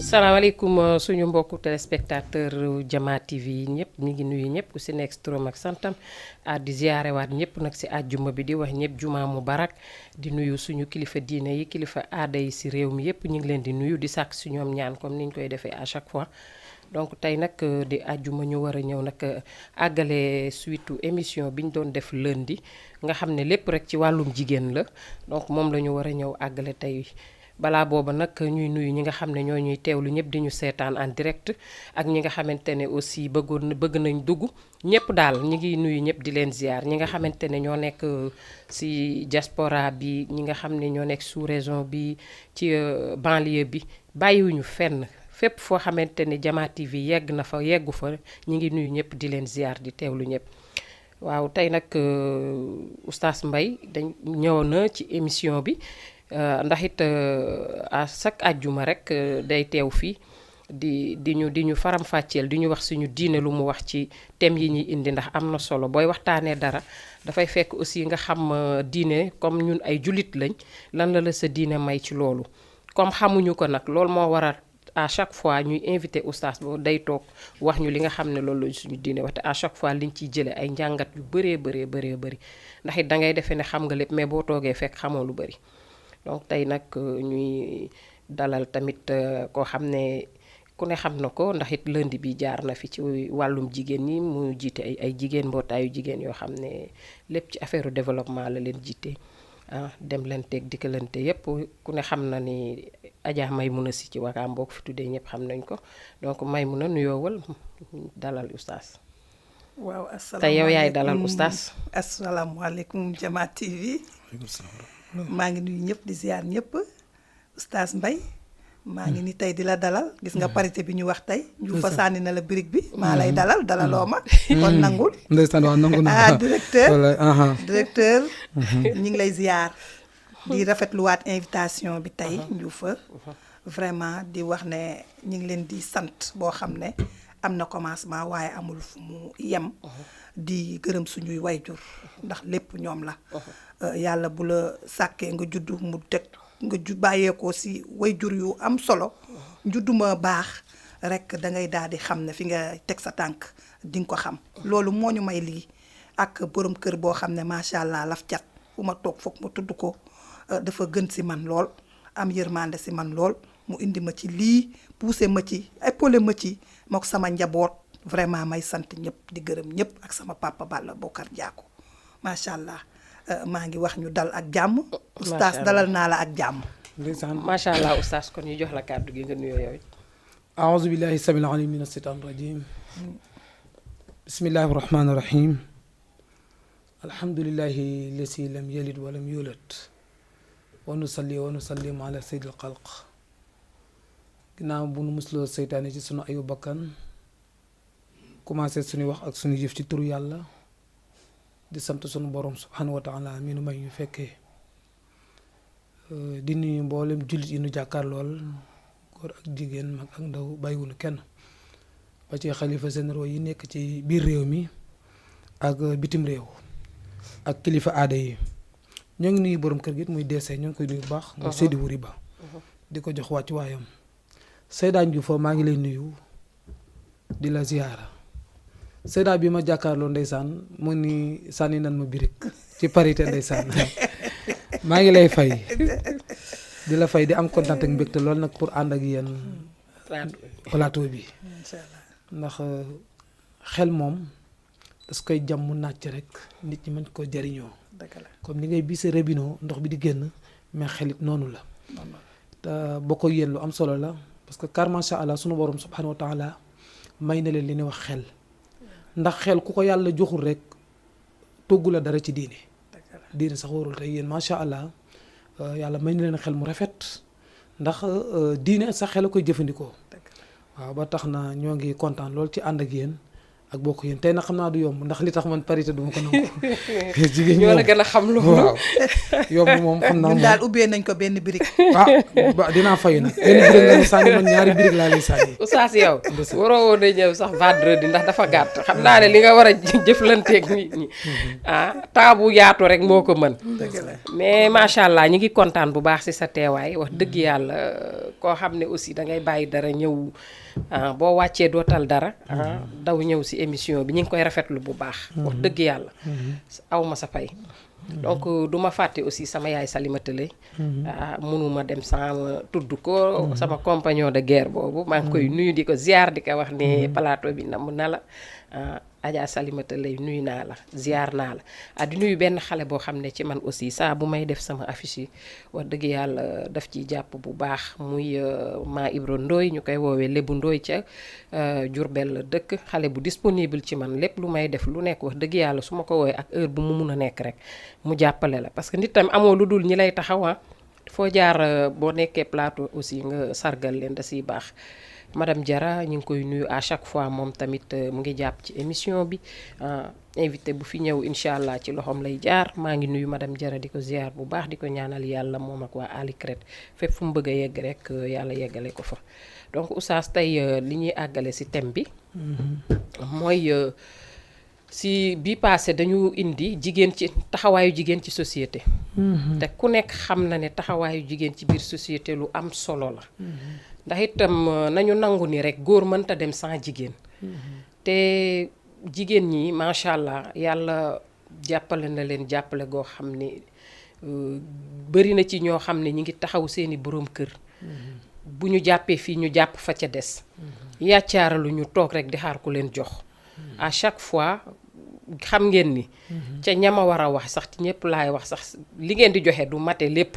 salaamaaleykum suñu mbokku téléspectateur Jama TV ñëpp ñu ngi nuyu ñëpp ku si nekk turam ak santam di ziyaarewaat ñëpp nag si àjjuma bi di wax ñëpp juma mubarak di nuyu suñu kilifa diine yi kilifa aada yi si réew mi yëpp ñu ngi leen di nuyu di sàkk si ñoom ñaan comme ni ñu koy defee à chaque fois. donc tey nag di àjjuma ñu war a ñëw nag àggale suite émission bi ñu doon def lundi nga xam ne lépp rek ci wàllum jigéen la donc moom la ñu war a ñëw àggale tey. balaa booba nag ñuy nuyu ñi nga xam ne ñoo ñuy teewlu ñëpp di ñu seetaan en direct ak ñi nga xamante ne aussi bëgg nañ dugg ñëpp daal ñi ngi nuyu ñëpp di leen ziar ñi nga xamante ne ñoo nekk ci diaspora bi ñi nga xam ne ñoo nekk sous région bi ci banlieue bi bàyyiwuñu fenn fépp foo xamante ne Jama TV yegg na fa yeggu fa ñi ngi nuyu ñëpp di leen ziar di teewlu ñëpp. waaw tey nag oustaz Mbaye dañ ñëw na ci émission bi. ndax it à chaque àjjuma rek day teew fii di ñu faram-fàcceel di ñu wax suñu diine lu mu wax ci thème yi ñuy indi ndax am na solo booy waxtaanee dara dafay fekk aussi nga xam diine comme ñun ay jullit lañ lan la sa diine may ci loolu. comme xamuñu ko nag loolu moo waral à chaque fois ñuy invité oustaz boo day toog wax ñu li nga xam ne loolu la suñu diine wax te à chaque fois liñ ciy jëlee ay njàngat yu bëree bëri ndax it dangay defee ne xam nga lépp mais boo toogee fekk xamoo lu bëri. donc tey nag ñuy dalal tamit koo xam ne ku ne xam na ko ndax it lundi bi jaar na fi ci wàllum jigéen ñi mu jiite ay jigéen mbootaayu jigéen yoo xam ne lépp ci affaire développement la leen jiite dem leen teeg dikkalante yépp ku ne xam na ni Adja Maymuna si ci Wakaam boo ko fi tuddee ñëpp xam nañ ko donc Maymuna nuyoowal dalal oustaz. waaw asalaamaaleykum tey yow yaay dalal oustaz. asalaamaaleykum Jama TV. maa ngi nuyu ñëpp di ziar ñëpp oustaz Mbaye maa ngi ni tey di la dalal gis nga parité bi ñu wax tey ñu fa sànni na la birig bi maa lay dalaloo ma kon nangul ndeysaan waaw nangu na directeur ñu ngi lay ziar di rafetluwaat invitation bi tey ñu fa vraiment di wax ne ñu ngi leen di sant boo xam ne am na commencement waaye amul fu mu yem di gërëm suñuy wayjur ndax lépp ñoom la yàlla bu la sàkkee nga juddu mu teg nga bàyyeekoo si wayjur yu am solo njudduma baax rek da ngay daal di xam ne fi nga teg sa tànk di nga ko xam loolu moo ñu may lii ak borom kër boo xam ne macha allah laf cat fu ma toog foog ma tudd ko dafa gën si man lool am yërmande si man lool mu indi ma ci lii poussé ma ci épaulé ma ci mook sama njaboot vraiment may sant ñëpp di gërëm ñëpp ak sama papa Balla Bokar Diako macha allah maa ngi wax ñu dal ak jàmm. oustaz dalal naa la ak jàmm. macha allah oustaz kon ñu jox la kàddu gi nga nuyoo yow. aouzu billahi samil alim min asheytaan rajim bismillahi rahmani rahim alhamdulillahi lasi lam yalid walam yulad wa nusalli wa nusallim ala sayyidil xalq ginnaaw bu nu musloo seytaane ci sunu ayu bakkan commencé suñu wax ak suñu jëf ci turu yàlla di sant sunu borom subhanahu wa taala mi nu may ñu fekkee di nuyu mboolem jullit yi nu jàkkaar lool góor ak jigéen mag ak ndaw bàyyiwunu kenn ba ci xalifa généraux yi nekk ci biir réew mi ak bitim réew ak kilifa aada yi ñoo ngi nuyu borom kër gi muy deesee ñoo ngi koy nuyu bu baax muy Seydi Wuri Ba di ko jox wàcc waayam Seyda Ndioufo maa ngi lay nuyu di la ziyaara Seyda bi ma jàkkaarloo ndeysaan mu ni sànni nan ma birig ci parité ndeysaan maa ngi lay fay di la fay di am kontaan ak mbégte lool nag pour ànd ak yéen plateau bi ndax xel moom das koy jam mu nàcc rek nit ñi mën ko jariñoo comme ni ngay bise robinet ndox bi di génn mais xelit noonu la te boo ko yéen lu am solo la parce que car macha allah sunu borom subhanahu wa taala may na leen li ñuy wax xel ndax xel ku ko yàlla joxul rek toggu la dara ci diine sax warul tey yéen macha allah yàlla may na leen xel mu rafet ndax diine sax xel a koy jëfandikoo waaw ba tax na ñoo ngi kontaan lool ci ànd ak yéen ak bokk yéen tey nag xam naa du yomb ndax li tax man parité du ma ko nangu. jigéen ñoo la gën a xam loolu. waaw yomb moom xam naa ñun daal ubbee nañ ko benn birig. ba dinaa fay nag benn birig la ñu sànni man ñaari birig laa lay sànni. oustaz yow waroo woon a ñëw sax vendredi ndax dafa gàtt xam naa ne li nga war a jëflanteeg nit ñi temps bu yaatu rek moo ko mën. mais macha allah ñu ngi kontaan bu baax ci sa teewaay wax dëgg yàlla koo xam ne aussi da ngay bàyyi dara ñëw boo wàccee dootal dara daw ñëw si émission bi ñu ngi koy rafetlu bu baax wax dëgg yàlla aw ma sa fay donc du ma fàtte aussi sama yaay Salimata Lay mënuma dem sama tudd ko sama compagnon de guerre boobu maa ngi koy nuyu di ko ziar di ko wax ne plateau bi namu na la Adja Salimata Lay nuyu naa la ziar naa la di nuyu benn xale boo xam ne ci man aussi saa bu may def sama affiche yi wax dëgg yàlla daf ciy jàpp bu baax muy maa Ibro Ndoy ñu koy woowee Lébu Ndoy ca Jurbel la dëkk xale bu disponible ci man lépp lu may def lu nekk wax dëgg yàlla su ma ko woowee ak heure bu mu mun a nekk rek mu jàppale la parce que nit tam amoo lu dul ñi lay taxawa foo jaar boo nekkee plateau aussi nga sargal leen da siy baax madame Diarra ñu ngi koy nuyu à chaque fois moom tamit mu ngi jàpp ci émission bi invité bu fi ñëw incha allah ci loxoom lay jaar maa ngi nuyu madame Diarra di ko ziar bu baax di ko ñaanal yàlla moom ak waa Ali Crête fépp fu mu bëgg a yegg rek yàlla yeggale ko fa donc oustaz tey li ñuy àggale si thème bi mooy si bii passé dañu indi jigéen ci taxawaayu jigéen ci société te ku nekk xam na ne taxawaayu jigéen ci biir société lu am solo la ndax itam nañu nangu ni rek góor mënta dem sans jigéen te jigéen ñi macha allah yàlla jàppale na leen jàppale goo xam ne bëri na ci ñoo xam ne ñi ngi taxaw seeni boroom kër bu ñu jàppee fii ñu jàpp fa ca des yàccaaralu ñu toog rek di xaar ku leen jox à chaque fois xam ngeen ni ca ñama war a wax sax ci ñëpp laay wax sax li ngeen di joxe du mate lépp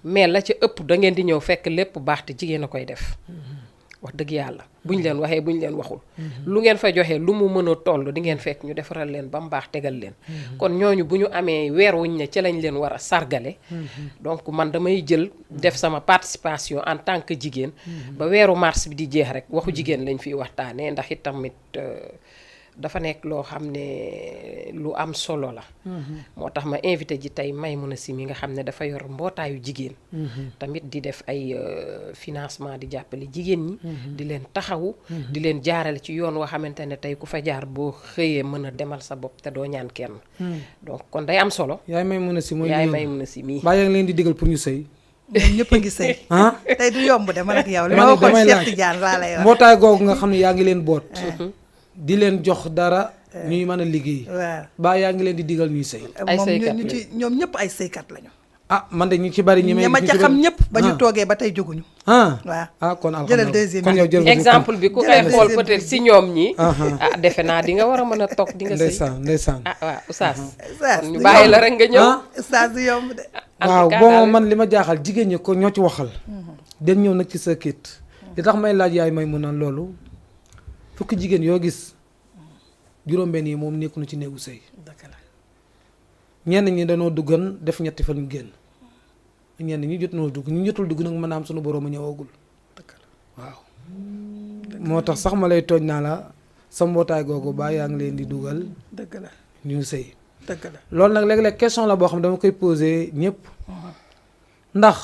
mais la ca ëpp da ngeen di ñëw fekk lépp baax te jigéen a koy def wax dëgg yàlla buñ leen waxee buñ leen waxul lu ngeen fa joxe lu mu mën a toll di ngeen fekk ñu defaral leen ba mu baax tegal leen kon ñooñu bu ñu amee weer wuñ ne ci lañ leen war a sargale donc man damay jël def sama participation en tant que jigéen ba weeru mars bi di jeex rek waxu jigéen lañ fiy waxtaanee ndax it tamit dafa nekk loo xam ne lu am solo la moo tax ma invité ji tey Maimouna Sy mi nga xam ne dafa yor mbootaayu jigéen tamit di def ay financement di jàppale jigéen ñi di leen taxawu di leen jaarale ci yoon woo xamante ne tey ku fa jaar boo xëyee mën a demal sa bopp te doo ñaan kenn donc kon day am solo yaay Maimouna Sy mooy yaay Maimouna Sy mii baa yaa ngi leen di digal pour ñu sëy ñoom ñëpp a ngi sëy tey du yomb de man ak yow li man ma it damay waxoon laaj. Cheikh Tidiane laa lay wax mbootaay googu nga xam ne yaa ngi leen boot di leen jox dara ñuy mën a liggéey waaw baa yaa ngi leen di digal ñuy sëy Ay moom sëykat ñu ci ñoom ñëpp ay sëykat lañu ah man de ñu ci bari ñi may ña ma ca xam ñëpp ba ñu toogee ba tey jóguñu waaw kon jëlal alhamdulilah deuxième kon yow jël nga exemple bi ku koy Jërëjëf. xool peut-être si ñoom ñi defe naa di nga war a mën a toog di nga sëy ndeysaan ndeysaan waaw oustaz Oustaz kon ñu du bàyyi yomb. la rek nga ñëw Oustaz du yomb de en waaw tout cas bon daal- man li ma jaaxal jigéen ñi ko ñoo ci waxal den ñëw nag ci sa kit li tax may laaj yaay may mun naan loolu fukki jigéen yoo gis juróom-benn yi moom nekkuñu ci néegu sëy dëgg la ñenn ñi dañoo duggan def ñetti fan ñu génn ñenn ñi jot noo dugg ñu jotul dugg nag mën a am sunu borom a ñëwagul dëgg la waaw moo tax sax ma lay tooñ naa la sa mbootaay googu baa yaa ngi leen di dugal dëgg la ñu sëy dëgg la loolu nag léeg-léeg question la boo xam ne dama koy posé ñëpp ndax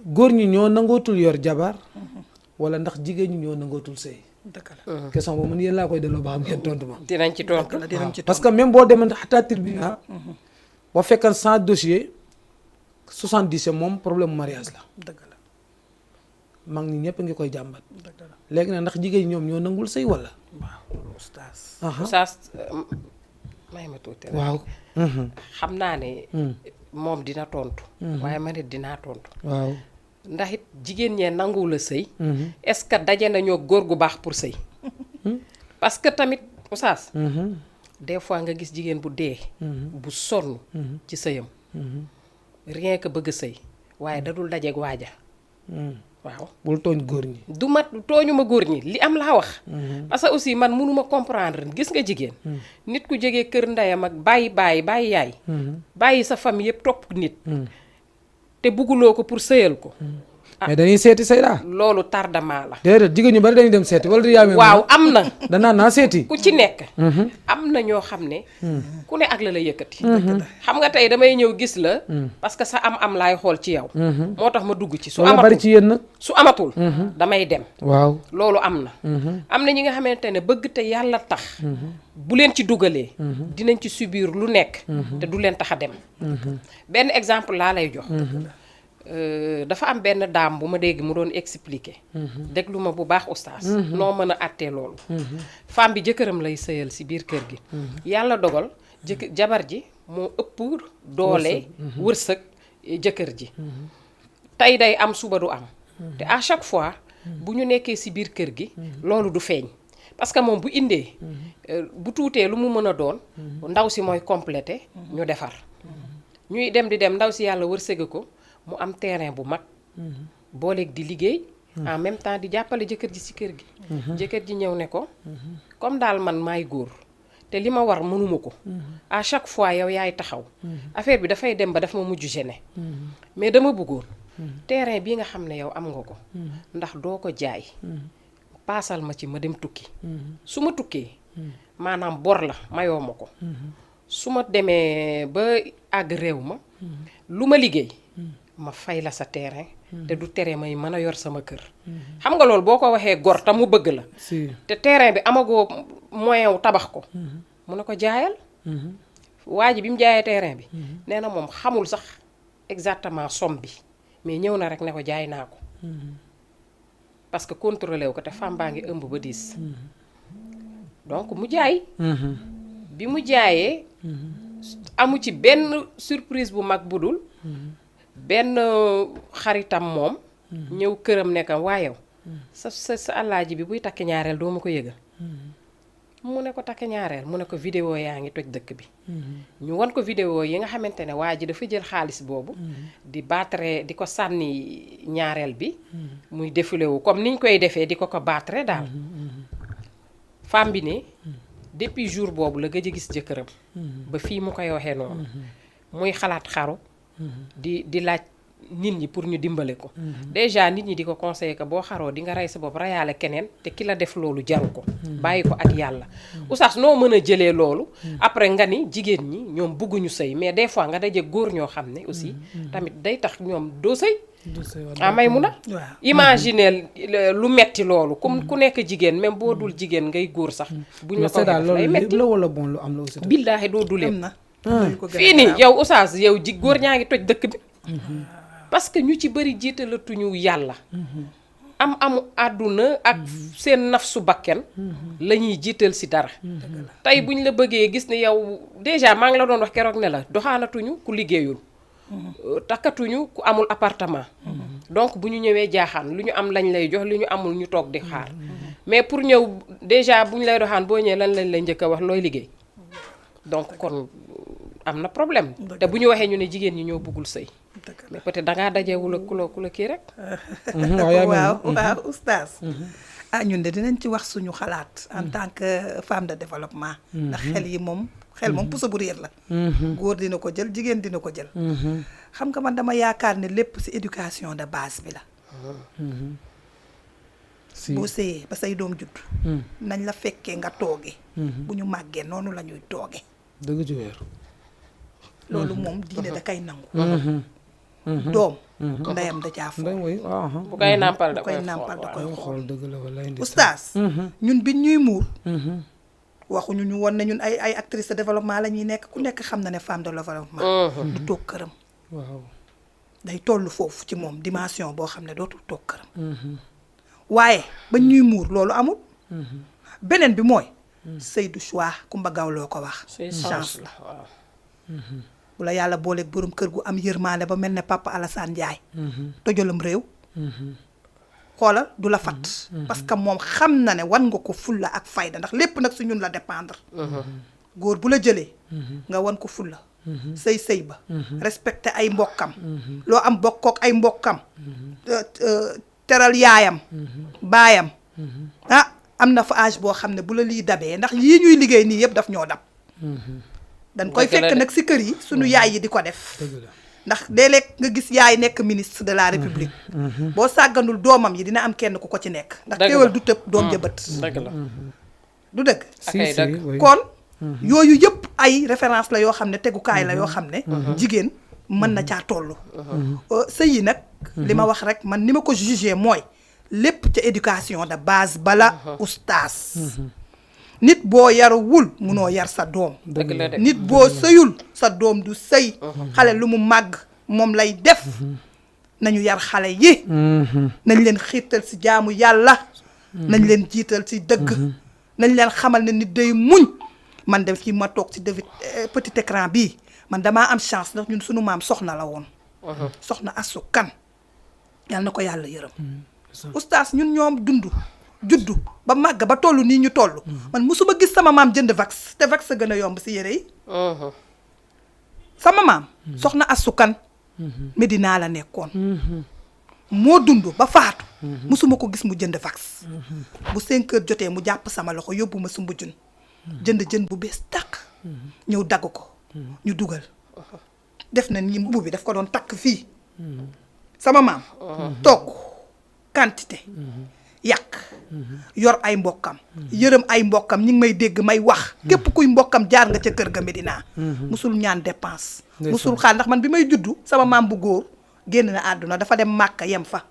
góor ñi ñoo nangootul yor jabar wala ndax jigéen ñi ñoo nangootul sëy dëgg la question boobu man yéen laa koy delloo ba xam ngeen tontu ma dinañ ci tontu dëgg la dinañ ci parce que même boo demee xataa tribunal boo fekkan 100 dossier 70 moom problème mariage la dëgg la mag ñi ñëpp ngi koy jàmbat dëgg la léegi nag ndax jigéen ñi ñoom ñoo nangul sëy wala waaw Oustaz oustaz may ma tuuti rek. waaw xam naa ne moom dina tontu waaye man it dinaa tontu waaw ndax it jigéen ñee nanguwul a sëy est-ce que daje nañoo góor gu baax pour sëy parce que tamit oustaz des fois nga gis jigéen bu dee bu sonn ci sëyam rien que bëgg a sëy waaye da dul dajeeg waaja waaw bul tooñ góor ñi du mat tooñu ma góor ñi li am laa wax parce que aussi man mënuma comprendre gis nga jigéen nit ku jógee kër ndeyam ak bàyyi yaay bàyyi sa famille yëpp topp nit te bugguloo ko pour sëyal ko mais dañuy seeti say daa loolu tardement la déedéet jigéen ñu bari dañuy dem seeti wala di yaamee waaw am na danaa naa seeti ku ci nekk am na ñoo xam ne ku ne ak la la yëkkati xam nga tey damay ñëw gis la parce que sa am laay xool ci yow moo tax ma dugg ci su loolu bari ci yéen nag su amatul damay dem waaw loolu am na am na ñi nga xamante ne bëgg te yàlla tax bu leen ci dugalee dinañ ci subir lu nekk te du leen tax a dem benn exemple laa lay jox dafa am benn daam bu ma dégg mu doon expliquer. déglu ma bu baax oustaz. noo mën a àttee loolu. femme bi jëkkëram lay sëyal ci biir kër gi. yàlla dogal jabar ji moo ëpp doole wërsëg jëkkër ji. tey day am suba du am. te à chaque fois bu ñu nekkee ci biir kër gi. loolu du feeñ. parce que moom bu indee bu tuutee lu mu mën a doon ndaw si mooy complété ñu defar ñuy dem di dem ndaw si yàlla wërsëga ko mu am terrain bu mag booleeg di liggéey en même temps di jàppale jëkkër ji ci kër gi jëkkër ji ñëw ne ko comme daal man maay góor te li ma war mënuma ko à chaque fois yow yaay taxaw affaire bi dafay dem ba daf ma mujj gêné mais dama bëggoon terrain bii nga xam ne yow am nga ko ndax doo ko jaay paasal ma ci ma dem tukki su ma tukkee maanaam bor la mayoo ma ko su ma demee ba àgg réew ma lu ma liggéey ma fay la sa terrain te du tere may mën a yor sama kër xam nga loolu boo ko waxee gor te mu bëgg la te terrain bi amagoo moyen wu tabax ko mu ne ko jaayal waa ji bi mu jaayee terrain bi nee na moom xamul sax exactement somme bi mais ñëw na rek ne ko jaay naa ko parce que contrôlé wu ko te femme baa ngi ëmb ba 10 donc mu jaay bi mu jaayee amu ci benn surprise bu mag bu dul benn xaritam moom ñëw këram ne ko waayew sa alaaji bi buy takk ñaareel doo ma ko yëgal mu ne ko takk ñaareel mu ne ko vidéo yaa ngi toj dëkk bi ñu wan ko vidéo yi nga xamante ne waa ji dafa jël xaalis boobu di battre di ko sànni ñaareel bi muy défilé wu comme niñ koy defee di ko battre daal femme bi ne depuis jour boobu la gëj a gis jëkkëram ba fii mu koy waxee noonu muy xalaat xaru di laaj nit ñi pour ñu dimbale ko déjà nit ñi di ko conseiller que boo xaroo di nga rey sa bopp reyaale keneen te ki la def loolu jaru ko bàyyi ko ak yàlla oustaz noo mën a jëlee loolu après nga ni jigéen ñi ñoom bëgguñu sëy mais des fois nga daje góor ñoo xam ne aussi tamit day tax ñoom doo sëy may mun a imaginer lu metti loolu comme ku nekk jigéen même boo dul jigéen ngay góor sax buñ la ko def lay metti la wala bon lu am la aussi billaahi doo duleem fii nii yow oustaz yow góor ñaa ngi toj dëkk bi parce que ñu ci bëri jiitalatuñu yàlla amu àdduna ak seen nafsu bakken la ñuy jiital si dara tey buñ la bëggee gis ne yow déjà maa ngi la doon wax keroog ne la doxaanatuñu ku liggéeyul takkatuñu ku amul appartement donc bu ñu ñëwee jaaxaan lu ñu am lañ lay jox lu ñu amul ñu toog di xaar mais pour ñëw déjà bu ñu lay doxaan boo ñëwee lan lañ lay njëkk a wax looy liggéey donc kon am na problème te bu ñu waxee ñu ne jigéen ñi ñoo bëggul sëy mais peut-être dangaa dajewul ak ku la kii rek waaw oustaz ñun de dinañ ci wax suñu xalaat en tant que femme de développement ndax xel moom puso bu réer la góor dina ko jël jigéen dina ko jël xam nga man dama yaakaar ne lépp ci éducation de base bi la boo sëyee ba say doom judd nañ la fekkee nga tooge bu ñu màggee noonu la ñuy tooge dëgg ci weer loolu moom diine da kay nangu doom ndeyam da caa fo bu koy nàmpal da koy xool dëgg la wala indi oustaz ñun biñ ñuy muur waxuñu ñu woon ne ñun ay actrice de développement la ñuy nekk ku nekk xam na ne femme de développement du toog këram waaw day toll foofu ci moom dimension boo xam ne dootul toog këram waaye bañ ñuy muur loolu amul beneen bi mooy sëy du choix Kumba Gawloo ko wax chance la bu la yàlla booleeg borom kër gu am yërmaande ba mel ne Papa Alassane Ndiaye tojalam réew xoolal du la fat parce que moom xam na ne wan nga ko fulla ak fayda ndax lépp nag su ñun la dépendre góor bu la jëlee nga wan ko fulla sëy ba respecté ay mbokkam loo am bokkook ay mbokkam teral yaayam baayam am na fa âge boo xam ne bu la lii dabee ndax yii ñuy liggéey nii yëpp daf ñoo dab dañ koy fekk nag si kër yi suñu yaay yi di ko def ndax léeg-léeg nga gis yaay nekk ministre de la république boo sàgganul doomam yi dina am kenn ku ko ci nekk ndax teewal du tëb doom jëbët du dëgg kon yooyu yëpp ay référence la yoo xam ne tegukaay la yoo xam ne jigéen mën na caa toll sëy yi nag li ma wax rek man ni ma ko jugé mooy lépp ca éducation de base bala oustaz nit boo yaruwul munoo yar sa doom nit boo sëyul sa doom du sëy xale lu mu màgg moom lay def nañu yar xale yi nañ leen xiirtal si jaamu yàlla nañ leen jiital si dëgg nañ leen xamal ne nit day muñ man de ci ma toog si petit écran bii man damaa am chance ndax ñun sunu maam soxna la woon soxna Astou Kane yal na ko yàlla yërëm oustaz ñun ñoom juddu ba màgg ba toll nii ñu toll man musuma gis sama maam jënd vax te vax a gën a yomb si yére yi sama maam soxna Astou Kane Medina la nekkoon moo dund ba faatu musuma ko gis mu jënd vax bu 5 heures jotee mu jàpp sama loxo yóbbu ma sumbu jun jënd jën bu bees tàq ñëw dagg ko ñu dugal def na ni mbubb bi daf ko doon takk fii sama maam togg quantité yàq yor ay mbokkam yërëm ay mbokkam ñi ngi may dégg may wax képp kuy mbokkam jaar nga ca kër ga Medina musul ñaan dépense musul xaar ndax man bi may juddu sama maam bu góor génn na àdduna dafa dem Màkka yem fa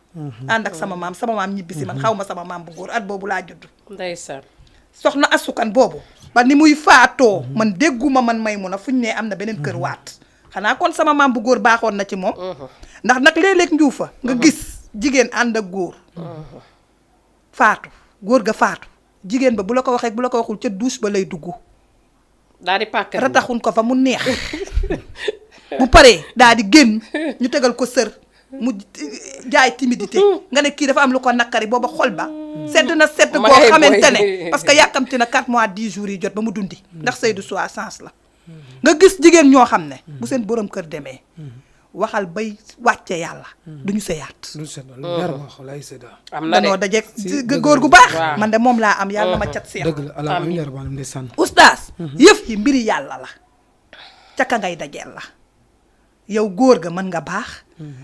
ànd ak sama maam ñibbisi man xaw ma sama maam bu góor at boobu laa juddu ndeysaan soxna Astou Kane boobu ba ni muy faatoo man dégguma man Maymuna fu ñu ne am na beneen kër waat xanaa kon sama maam bu góor baaxoon na ci moom ndax nag léeg-léeg njuufa nga gis jigéen ànd ak góor faatu góor ga faatu jigéen ba bu la ko waxee bu la ko waxul ca douche ba lay dugg daal di pàkk rataxun ko fa mu neex bu paree daal di génn ñu tegal ko sër mu jaay timidité nga ne kii dafa am lu ko nakkari booba xol ba sedd na sedd koo xamante ne parce que yàkkamti na 4 mois 10 jours yi jot ba mu dundi ndax Seydou Sow sens la nga gis jigéen ñoo xam ne bu seen borom kër demee waxal bay wàcce yàlla duñu seyaat am na danoo dajeeg góor gu baax man de moom laa am yàlla ma cat seex dëgg la alhamdulilah ndeysaan oustaz yëf yi mbiri yàlla la ca ka ngay dajeel la yow góor ga mën nga baax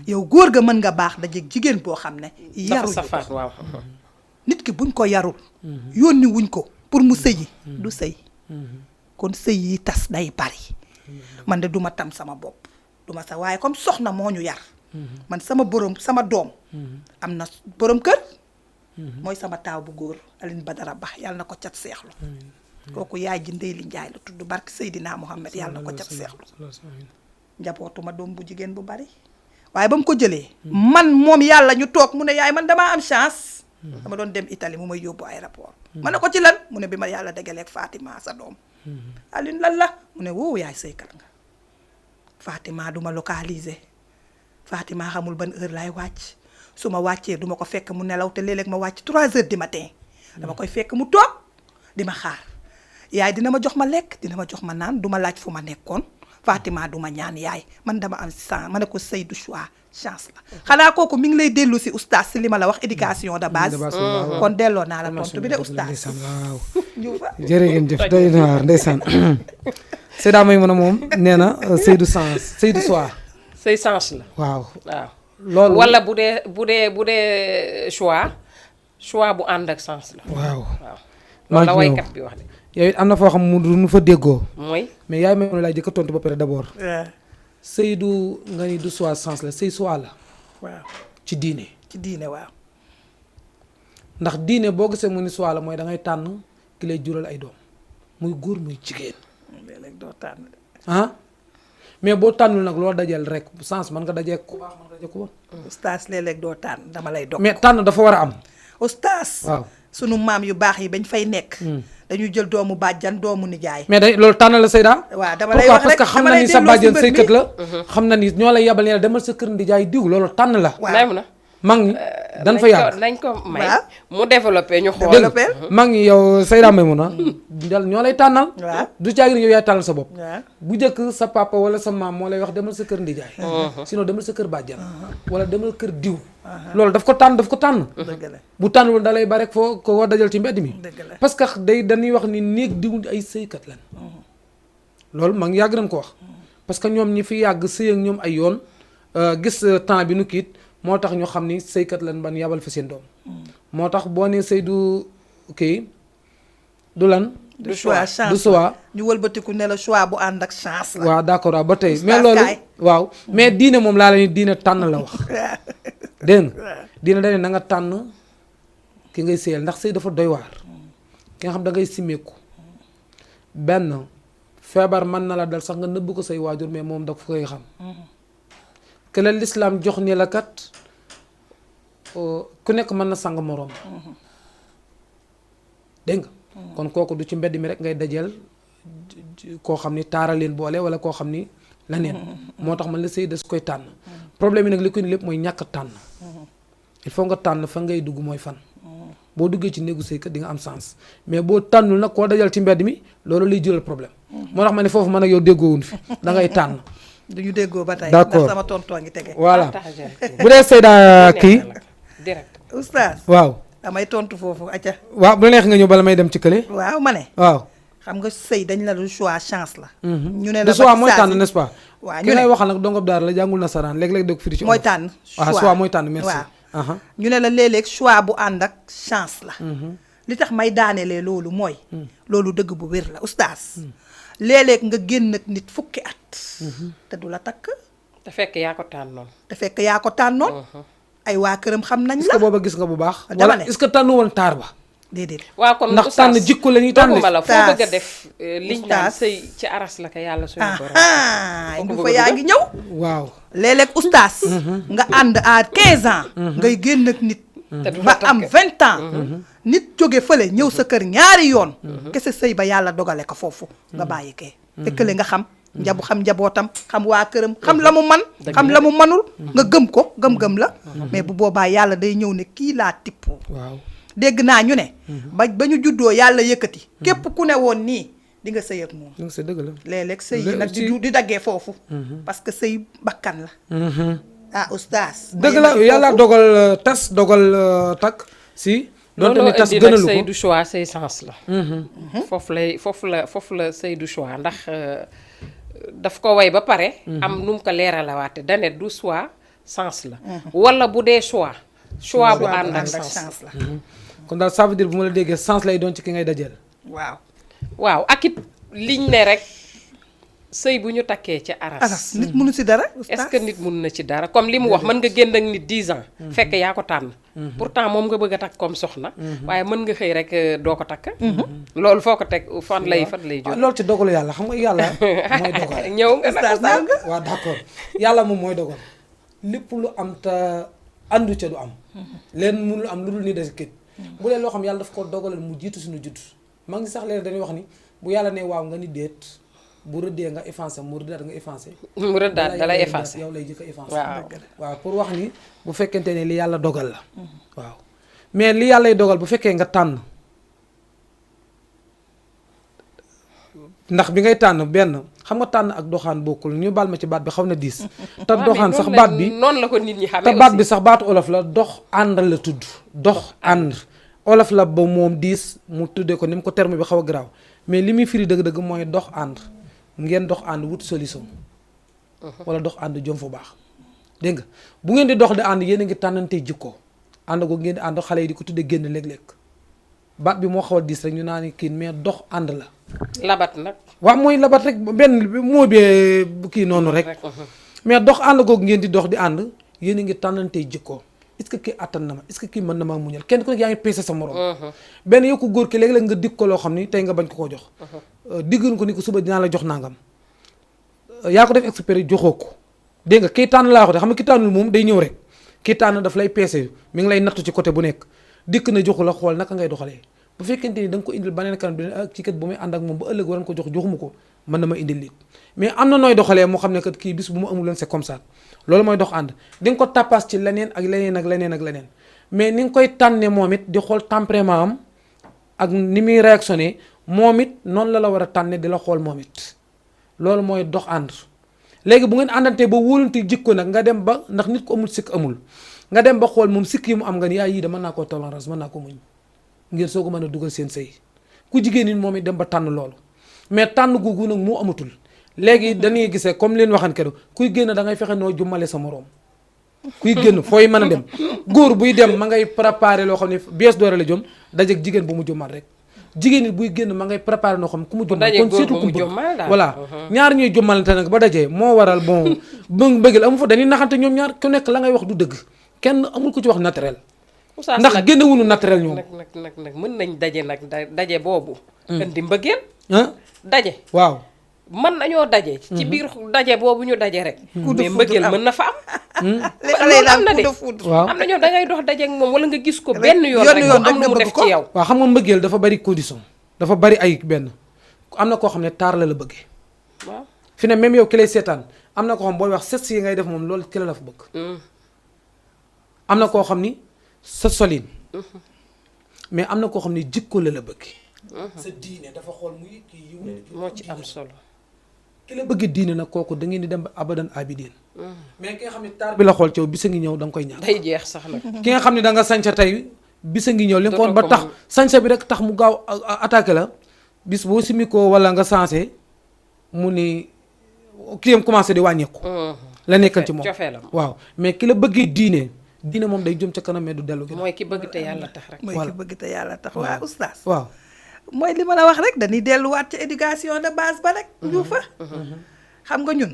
yow góor ga mën nga baax dajeeg jigéen boo xam ne yaruñu ko waaw nit ki buñ ko yarul yónni wuñ ko pour mu sëyi du sëy kon sëy yi tas day bari man de duma tam sama bopp duma sa waaye comme soxna moo ñu yar man sama doom am na borom kër mooy sama taaw bu góor Aline Badara Ba yàlla na ko cat seexlu kooku yaay ji Ndey li Njaay la tudd barke Seydina Mohamed yàlla na ko cat seexlu njabootuma doom bu jigéen bu bari waaye ba mu ko jëlee man moom yàlla ñu toog mu ne yaay man damaa am chance dama doon dem Italie mu may yóbbu aéroport ma ne ko ci lan mu ne bi ma yàlla degaleeg Fatima sa doom Aline lan la mu ne woowu yaay sëykat nga Fatima duma localiser Fatima xamul ban heure laay wàcc su ma wàccee duma ko fekk mu nelaw te léeg-léeg ma wàcc 3 heures du matin dama koy fekk mu toog di ma xaar yaay dina ma jox ma lekk dina ma jox ma naan duma laaj fu ma nekkoon Fatima duma ñaan yaay man dama am chance ma ne ko Seydou choix chance la xanaa kooku mi ngi lay dellu si oustaz si li ma la wax éducation de base kon delloo naa la tontu bi de oustaz waaw jërëjëf doy na waar ndeysaan Seyda Maymuna moom nee na Seydou choix say sens la waaw loolu wala bu dee choix bu ànd ak sens la waaw loolu la waykat bi wax de yow it am na foo xam mu nu fa déggoo mooy mais yaay Maymuna laay jëkk a tontu ba pare d'abord Seydou nga ni du choix sens la say choix la waaw ci diine waaw ndax diine boo gisee mu ni choix la mooy da ngay tànn ki lay jural ay doom muy góor muy jigéen léeg-léeg doo tànn mais boo tànnul nag loolu dajeel rek sens mën nga dajee ku baax mën nga dajee ku bon oustaz léeg-léeg doo tànn dama lay dog mais tànn dafa war a am oustaz waaw sunu maam yu baax yi bañ fay nekk dañuy jël doomu bàjjan doomu nijaay mais day loolu tànn la Seyda waaw dama lay wax rek parce que xam na ni sa bàjjan sëykat la xam na ni ñoo lay yabal ne la demal sa kër nijaay diw loolu tànn la mag ñi dañ fa yàgg nañ ko may mu développé ñu xool développé mag ñi yow Seyda Maymuna ñoo lay tànnal du caagi ni yow yaay tànnal sa bopp bu njëkk sa papa wala sa maam moo lay wax demal sa kër ndijaay sinon demal sa kër bàjjan wala demal kër diw loolu daf ko tànn bu tànnul da lay ba rek foo ko war dajal ci mbedd mi parce que dañuy wax ni néeg diw ay sëykat lan loolu mag ñi yàgg nañ ko wax parce que ñoom ñi fi yàgg sëy ak ñoom ay yoon gis temps bi nu kiit moo tax ñu xam ni sëykat lan ban yabal fa seen doom moo tax boo nee Seydou kii du lan du choix ñu wëlbatiku ne la choix bu ànd ak chance la waaw d'accord waaw ba tey mais loolu waaw mais diine moom laa la ni diine tànn la wax dégg nga diine dañu na nga tànn ki ngay sëyal ndax sëy dafa doy waar ki nga xam da ngay simmeeku benn feebar mën na la dal sax nga nëbb ko say waajur mais moom da koy xam ke la lislaam jox ni la kat ku nekk mën na sang moroom dégg nga kon kooku du ci mbedd mi rek ngay dajeel koo xam ni taara leen boole wala koo xam ni leneen moo tax man la sëy des koy tànn problème yi nag li ko ni lépp mooy ñàkk tànn il faut nga tànn fa ngay dugg mooy fan boo duggee ci néegu sëy kat di nga am sens mais boo tànnul nag koo dajal ci mbedd mi loolu lay jural problème moo tax ma ne foofu man ak yow déggoowuñ fi da ngay tànn duñu déggoo ba tey d'accord ndax sama tontoo ngi tege voilà bu dee Seyda kii direct oustaz waaw damay tontu foofu acca waaw bu la neex nga ñëw bala may dem ci kële waaw ma ne waaw xam nga sëy dañ la du choix chance la ñu ne la le choix mooy tànn n'est-ce pas waaw ki ngay waxal nag dongob daara la jàngul nasaraan léeg-léeg dëgg firi ci mooy tànn waaw choix mooy tànn merci waaw ñu ne la léeg-léeg choix bu ànd ak chance la li tax may daanelee loolu mooy loolu dëgg bu wér la oustaz léeg-léeg nga génn ak nit fukki at te du la takk te fekk yaa ko tànnoon te fekk yaa ko tànnoon ay waa këram xam nañ est-ce que la booba gis nga bu baax dama wala ne est-ce que tànnu woon taar ba déedéet waaw comme ndax tànn jikko la ñuy tànn doguma la foo Oustaz. bëgg a def liñ naan Oustaz. sëy ci aras la ko yàlla suñu borom ah Kooku du fa bëgg yaa dugg. ngi ñëw waaw léeg-léeg oustaz nga ànd à 15 ans ngay génn ak nit te du la ba takk. am 20 ans nit jóge fële ñëw sa kër ñaari yoon kese sëy ba yàlla dogale ko foofu nga bàyyi kee fekkale nga xam xam njabootam xam waa këram xam la mu man xam la mu manul nga gëm ko gëm-gëm la mais bu boobaa yàlla day ñëw ne kii laa tippoo waaw dégg naa ñu ne ba ñu juddoo yàlla yëkkati képp ku ne woon nii di nga sëy ak moom donc c'est dëgg la léeg-léeg sëy yi nag di daggee foofu parce que sëy bakkan la ah oustaz dëgg la yàlla dogal tas dogal takk si donte ni tas indi nag gënalu sëy ko du choix sëy sens la foofu la sëy du choix ndax daf ko way ba pare am nu mu ko leeralawaate dane du choix sens la wala bu dee choix bu ànd ak sens la kon daal ça veut dire bu ma la déggee sens lay doon ci ki ngay dajeel waaw waaw ak it liñ ne rek sëy bu ñu takkee ci aras nit mënu si dara est-ce que nit mun na ci dara comme li mu wax mën nga génn ak nit 10 ans fekk yaa ko tànn pourtant moom nga bëgg a takk comme soxna waaye mën nga xëy rek doo ko takk loolu foo ko teg fan lay jóg loolu ci dogalu yàlla xam nga yàlla mooy dogal ñëw nga nag waaw d'accord yàlla moom mooy dogal lépp lu am te àndu ca du am leen mënul am lu dul ni des kit bu dee loo xam yàlla daf ko dogalal mu jiitu suñu judd maa ngi sax leen dañuy wax ni bu yàlla ne waaw nga ni déet bu rëddee nga effacé mu rëddaat nga effacé mu rëddaat da lay effacé yow lay jëkk a effacé waaw pour wax ni bu fekkente ne li yàlla dogal la waaw mais li yàllay dogal bu fekkee nga tànn ndax bi ngay tànn benn xam nga tànn ak doxaan bokkul ñu baal ma ci baat bi xaw na diis te doxaan sax baat bi noonu la ko nit ñi xamee te baat bi sax baatu olof la dox ànd la tudd dox ànd olof la ba moom diis mu tuddee ko ni mu ko terme bi xaw a garaaw mais li muy firi dëgg-dëgg mooy dox ànd ngeen dox ànd wut solution wala dox ànd jom fu baax dégg nga bu ngeen di dox di ànd yéen a ngi tànnante jikko ànd ko ngeen di ànd xale yi di ko tuddee génn léeg-léeg baat bi moo xaw a diis rek ñu naa ni kii mais dox ànd la labat nag waaw mooy labat rek benn moo bee kii noonu rek mais dox ànd googu ngeen di dox di ànd yéen a ngi tànnante jikko est-ce que kii attan na ma est-ce que kii mën na maa muñal kenn ku nekk yaa ngi peese sa morom benn yow ko góor ki léeg-léeg nga dig ko loo xam ni tey nga bañ ko koo jox diggoon ko ni ko suba dinaa la jox nangam yaa ko def expert joxoo ko dégg nga kii tànn laa wax de xam nga ki tànnul moom day ñëw rek kii tànn daf lay peese mi ngi lay nattu ci côté bu nekk dikk na joxu la xool naka ngay doxalee bu fekkente ni da nga ko indil beneen kanam bi ak ci kat bu may ànd ak moom ba ëllëg waran ko joxuma ko mën na ma indil lit mais am na nooy doxalee moo xam ne kat kii bis bu ma amul leen c'est comme ça loolu mooy dox ànd di nga ko tappaas ci leneen ak leneen ak leneen ak leneen mais ni nga koy tànne moom it di xool tempérament am ak ni muy réactionné moom it noonu la war a tànne di la xool moom it loolu mooy dox ànd léegi bu ngeen àndantee ba wóolante jikko nag nga dem ba ndax nit ko amul sikk amul nga dem ba xool moom sikk yi mu am nga ni yaa yii de mën naa koo tolérance mën naa ko muñ ngeen soo ko mën a dugal seen sëy ku jigéen nit moom it dem ba tànn loolu mais tànn googu nag moo amatul léegi dañuy gisee comme leen waxan keroog kuy génn da ngay fexe noo jummale sa moroom kuy génn fooy mën a dem góor buy dem ma ngay préparé loo xam ne bees doore la jom dajeeg jigéen bu mu jummal rek jigéen nit buy génn ma ngay préparé noo xam ku mu jummal kon surtout ku bëgg voilà ñaar ñuy jummalante nag ba dajee moo waral bon bëggal amu fa dañuy naxante ñoom ñaar ku nekk la ngay wax du dëgg kenn amul ku ci wax naturel ndax génn wuñu naturel ñoom nag mën nañ daje nag daje boobu indi mbëggeel daje waaw mën nañoo daje. ci biir daje boobu ñu daje rek. mais mbëggeel mën na fa am. li xale yi am na daan de. coup de foudre. waaw am na ñoom da ngay dox daje ak moom wala nga gis ko benn yoon rek yoon mu am rek lu mu nga def bëgg ko. ci yow. waaw xam nga mbëggeel dafa bari condition dafa bari ay benn am na koo xam ne taar la bëggee waaw. fi ne même yow ki lay seetaan am na koo xam booy wax ses yi ngay def moom loolu ki la fa bëgg am na koo xam ni sa solin mais am na koo xam ni jikko la bëgg sa diine dafa xool muy kii yiw moo ci am solo. ki la bëgg diine nag kooku da ngeen di dem ba abadan abidin mais ki nga xam ne taar bi la xool ci yow bisa ngi ñëw da nga koy ñàkk day jeex sax nag. ki nga xam ne da nga sañsa tey bisa ngi ñëw li nga ko woon ba Dootoo ko tax mën. sañsa bi rek tax mu gaaw attaqué la bis boo simi ko wala nga sensé mu ni kii yam commencé di wàññeeku la nekkal ci moom cofeelam. waaw mais ki la bëggee diine moom day jëm ca kanam mais du dellu gi mooy ki bëgg te yàlla tax rek. mooy ki bëgg te yàlla tax waa oustaz. waaw mooy li ma la wax rek dañuy delluwaat ci éducation de base ba rek. ñu fa xam nga ñun.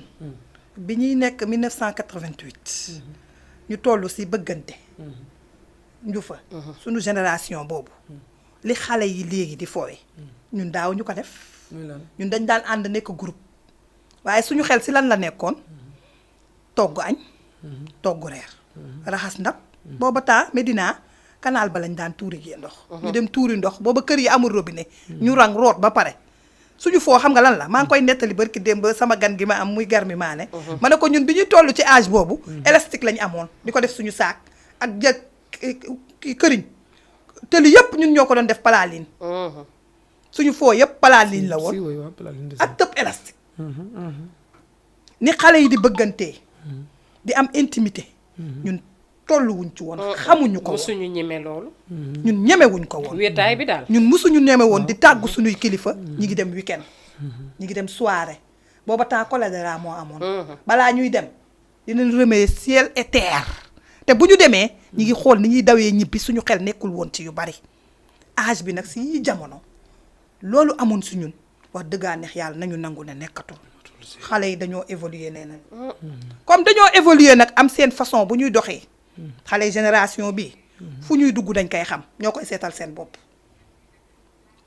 bi ñuy nekk 1988. ñu toll si bëggante. ñu fa. suñu génération boobu. li xale yi léegi di foowe ñun daaw ñu ko def. ñun dañ daan ànd nekk groupe. waaye suñu xel si lan la nekkoon. togg añ. togg reer. raxas ndab. booba temps Medina canal ba lañ daan tuuri jee ndox. ñu dem tuuri ndox booba kër yi amul robinet. ñu rang root ba pare. suñu foo xam nga lan la maa ngi koy nettali barki démb sama gan gi ma am muy gar mi maane. ma ne ko ñun bi ñuy toll ci âge boobu. élastique lañ amoon di ko def suñu saak ak jël këriñ. te li yëpp ñun ñoo ko doon def palaaline. suñu foo yëpp palaaline la woon. ak tëb élastique. ni xale yi di bëggantee. di am intimité. ñun tolluwuñ ci woon. xamuñu ko woon musuñu ñeme loolu. ñun ñemewuñ ko woon. wéetaay bi daal. ñun musuñu ñeme woon di tàggu suñuy kilifa. ñi ngi dem weekend. ñi ngi dem soirée. booba temps choléra moo amoon. balaa ñuy dem dinañ remercier ciel et terre. te bu ñu demee ñi ngi xool ni ñuy dawee ñibbi suñu xel nekkul woon ci yu bari. âge bi nag si jamono loolu amoon si ñun wax dëggaa neex yàlla nañu nangu ne nekkatul. xale yi dañoo évoluer nee nañ comme dañoo évoluer nag am seen façon bu ñuy doxee. xale génération bi fu ñuy dugg dañ koy xam ñoo koy seetal seen bopp.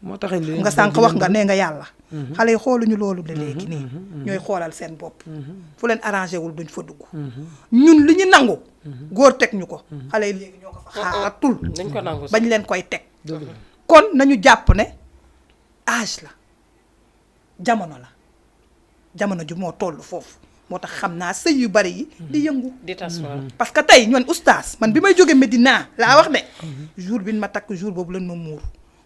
moo tax léegi nga sànq wax nga nee nga yàlla. xale yi xooluñu loolu de léegi nii. ñooy xoolal seen bopp. fu leen arrangé wul duñ fa dugg. ñun li ñu nangu. góor teg ñu ko. xale yi léegi ñoo ko fa xaaratul. dañ ko nangu bañ leen koy teg. kon nañu jàpp ne âge la jamono la jamono ju moo toll foofu moo tax xam naa sëy yu bari yi di yëngu. di tas waaw. parce que tey ñoon oustaz man bi may jóge Medina laa wax ne. jour bi ma takk jour boobu lan ma muur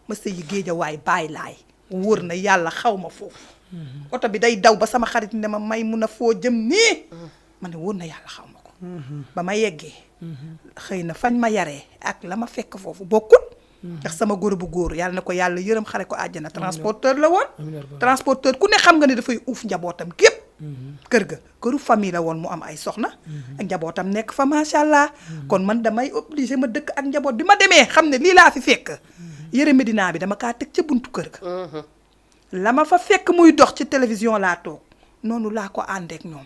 ma sëyi Géejawaay bàyyi laay wóor na yàlla xaw ma foofu. oto bi day daw ba sama xarit ne ma may mun a foo jëm nii. ma ne wóor na yàlla xaw ma ko. ba ma yeggee. xëy na fañ ma yaree ak la ma fekk foofu bokkut. ndax sama góor bu góor yàlla na ko yàlla yërëm xare ko àjjana transporteur la woon. transporteur ku ne xam nga ne dafay uuf njabootam gépp kër ga këru famille la woon mu am ay soxna. ak njabootam nekk fa macha allah. kon man damay obligé ma dëkk ak njaboot bi ma demee xam ne lii laa fi fekk. yëre Medina bi dama kaa teg ca buntu kër ga. la ma fa fekk muy dox ci télévision laa toog noonu laa ko àndeek ñoom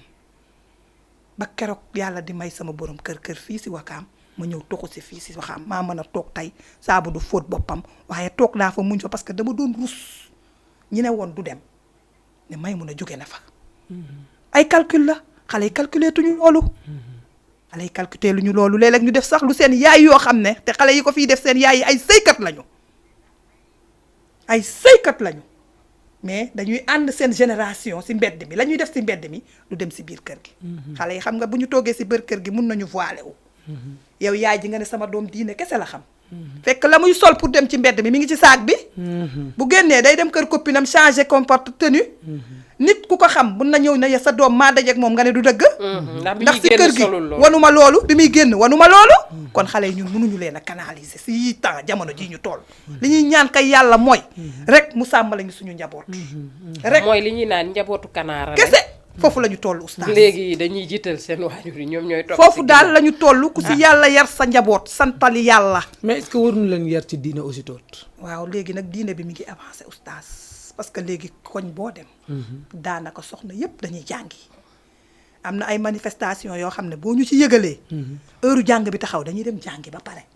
ba keroog yàlla di may sama borom kër fii si Wakaam. ma ñëw toxu si fii si waxam maa mën a toog tey saabu du fóot boppam waaye toog naa fa muñ fa parce que dama doon rus ñi ne woon du dem ne may mun a jóge na fa. ay calcul la xale yi calculé tuñu loolu. xale yi calculé luñu loolu léeg-léeg ñu def sax lu seen yaay yoo xam ne te xale yi ko fii def seen yaay yi ay sëykat lañu. ay sëykat lañu mais dañuy ànd seen génération si mbedd mi la ñuy def si mbedd mi du dem si biir kër gi. xale yi xam nga bu ñu toogee si biir kër gi mun nañu voilé wu. yow yaay ji nga ne sama doom diine kese la xam. fekk la muy sol pour dem ci mbedd mi mi ngi ci saak bi. bu génnee day dem kër copinam changer comporte tenue. nit ku ko xam mun na ñëw ne sa doom maa dajeek moom nga ne du dëgg. ndax si kër gi wanuma loolu bi muy génn wanuma loolu. kon xale yi ñun mënuñu leen a canaliser si yii temps jamono ji ñu toll. li ñuy ñaan kay yàlla mooy. rek mu sàmm lañu suñu njaboot. rek mooy li ñuy naan njabootu kanaara kese. foofu la ñu toll oustaz léegi dañuy jiital seen waajur yi ñoom ñooy topp foofu daal la ñu toll ku si yàlla yar sa njaboot santali yàlla. mais est-ce que waruñu leen yar ci diine aussi toot. waaw léegi nag diine bi mi ngi avancé oustaz parce que léegi koñ boo dem. daanaka soxna yépp dañuy jàngi. am na ay manifestation yoo xam ne boo ñu ci yëgalee. heure jàng bi taxaw dañuy dem jàngi ba pare.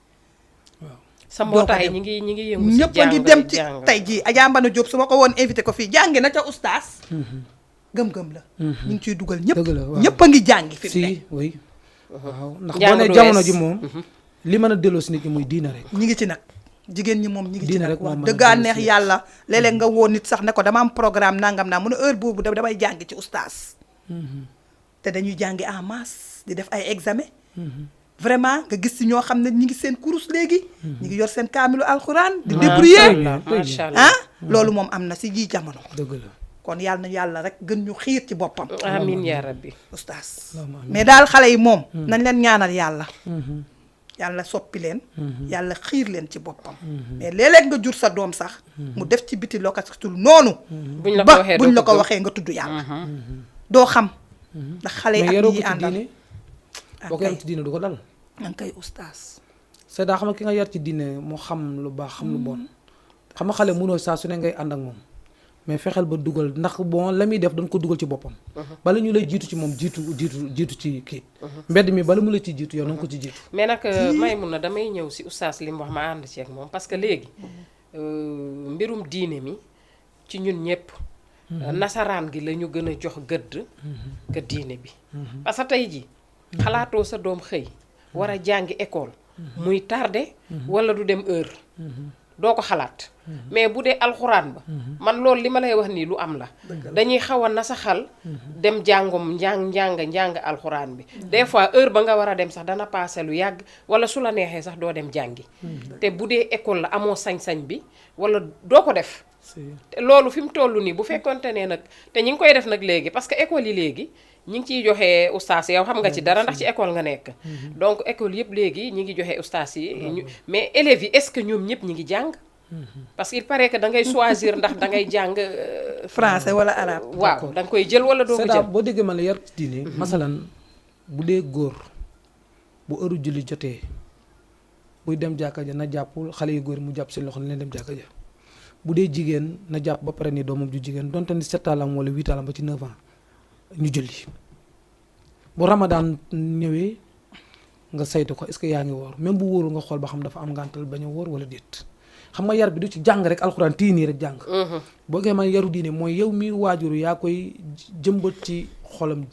waaw sa mbootaay ñi ngi yëngu si ñëpp a ngi dem ci tey jii Adja Mbana Diop su ma ko woon invité ko fii jàngi na ca oustaz. gëm-gëm la. ñu ngi ciy dugal ñëpp. dëgg la waaw ñëpp a ngi jàngi fi mu ne. si oui. waaw ndax Njàng boo ne du jamono wees. ji moom. li mën a delloo si nit ñi muy diina rek. ñi ngi ci nag jigéen ñi moom ñi ngi ci diine nag rek moo wax mën a dëggaa dellu neex si. yàlla léeg-léeg nga woo nit sax ne ko dama am programme nangam naa mun a heure boobu damay jàngi ci oustaz te dañuy jàngi en masse di def ay examen vraiment nga gis ci ñoo xam ne ñi ngi seen kurus léegi ñi ngi yor seen kaamilu alxuraan di débrouiller macha allah loolu moom am na si ji jamono dëgg la. kon yàlla na yàlla rek gën ñu xiir ci boppam amiin yaa rabbi. oustaz Allahumma amiin. mais daal xale yi moom nañ leen ñaanal yàlla yàlla soppi leen yàlla xiir leen ci boppam mais léeg-léeg nga jur sa doom sax mu def ci biti lokatul noonu buñ la ko ba waxee buñ la doo ko gëm. waxee nga tudd yàlla doo xam ndax xale yi mais ak yaroo ñi ko ci àndal diine. boo ko yaroo ci diine du ko dal. nga koy oustaz c'est daa xam nga ki nga yar ci diine mu xam lu baax xam lu bon. xam nga xale mënoo saa su ne ngay ànd ak moom. mais fexeel ba dugal ndax bon la muy def dañ ko dugal ci boppam. bala ñu lay jiitu ci moom jiitu ci kii. mbedd mi bala mu la ci jiitu yow na nga ko ci jiitu. mais nag Maimouna damay ñëw si oustaz li mu wax ma ànd ci ak moom parce que léegi mbirum diine mi ci ñun ñëpp. nasaraan gi la ñu gën a jox gëdd. ka diine bi. parce que tey ji xalaatoo sa doom xëy war a jàngi école. muy tardé. wala du dem heure. doo ko xalaat. mais bu dee alxuraan ba. man loolu li ma lay wax nii lu am la. dañuy xaw a nasaxal. dem njàng alxuraan bi. des fois heure ba nga war a dem sax dana paase lu yàgg wala su la neexee sax doo dem jàngi. te bu dee école la amoo sañ-sañ bi wala doo ko def. te loolu fi mu toll nii bu fekkonte ne nag te ñi ngi koy def nag léegi parce que école yi léegi ñi ngi ciy joxe ustaas yow xam nga ci dara ndax ci école nga nekk. donc école yëpp léegi ñi ngi joxe ustaas yi. mais élèves yi est-ce que ñoom ñëpp ñi ngi jàng. parce que il paraît que da ngay choisir ndax da ngay jàng. français wala arabe. waaw da nga koy jël wala doo ko jël. boo déggee ma la yar ci diine. masalan bu dee góor bu heure julli jotee buy dem jàkka ja na jàpp xale yu góor mu jàpp si loxo ne leen dem jàkka ja. bu dee jigéen na jàpp ba pare ni doomam ju jigéen donte ni 7 ans wala 8 ans ba ci 9 ans ñu julli bu Ramadan ñëwee nga saytu ko est-ce que yaa ngi woor même bu wóorul nga xool ba xam dafa am ngàntal bañ a wóor wala déet xam nga yar bi du ci jàng rek alxuraan tii nii rek jàng. boo gee man yaru diine mooy yow mi waajuru yaa koy jëmbat ci xolam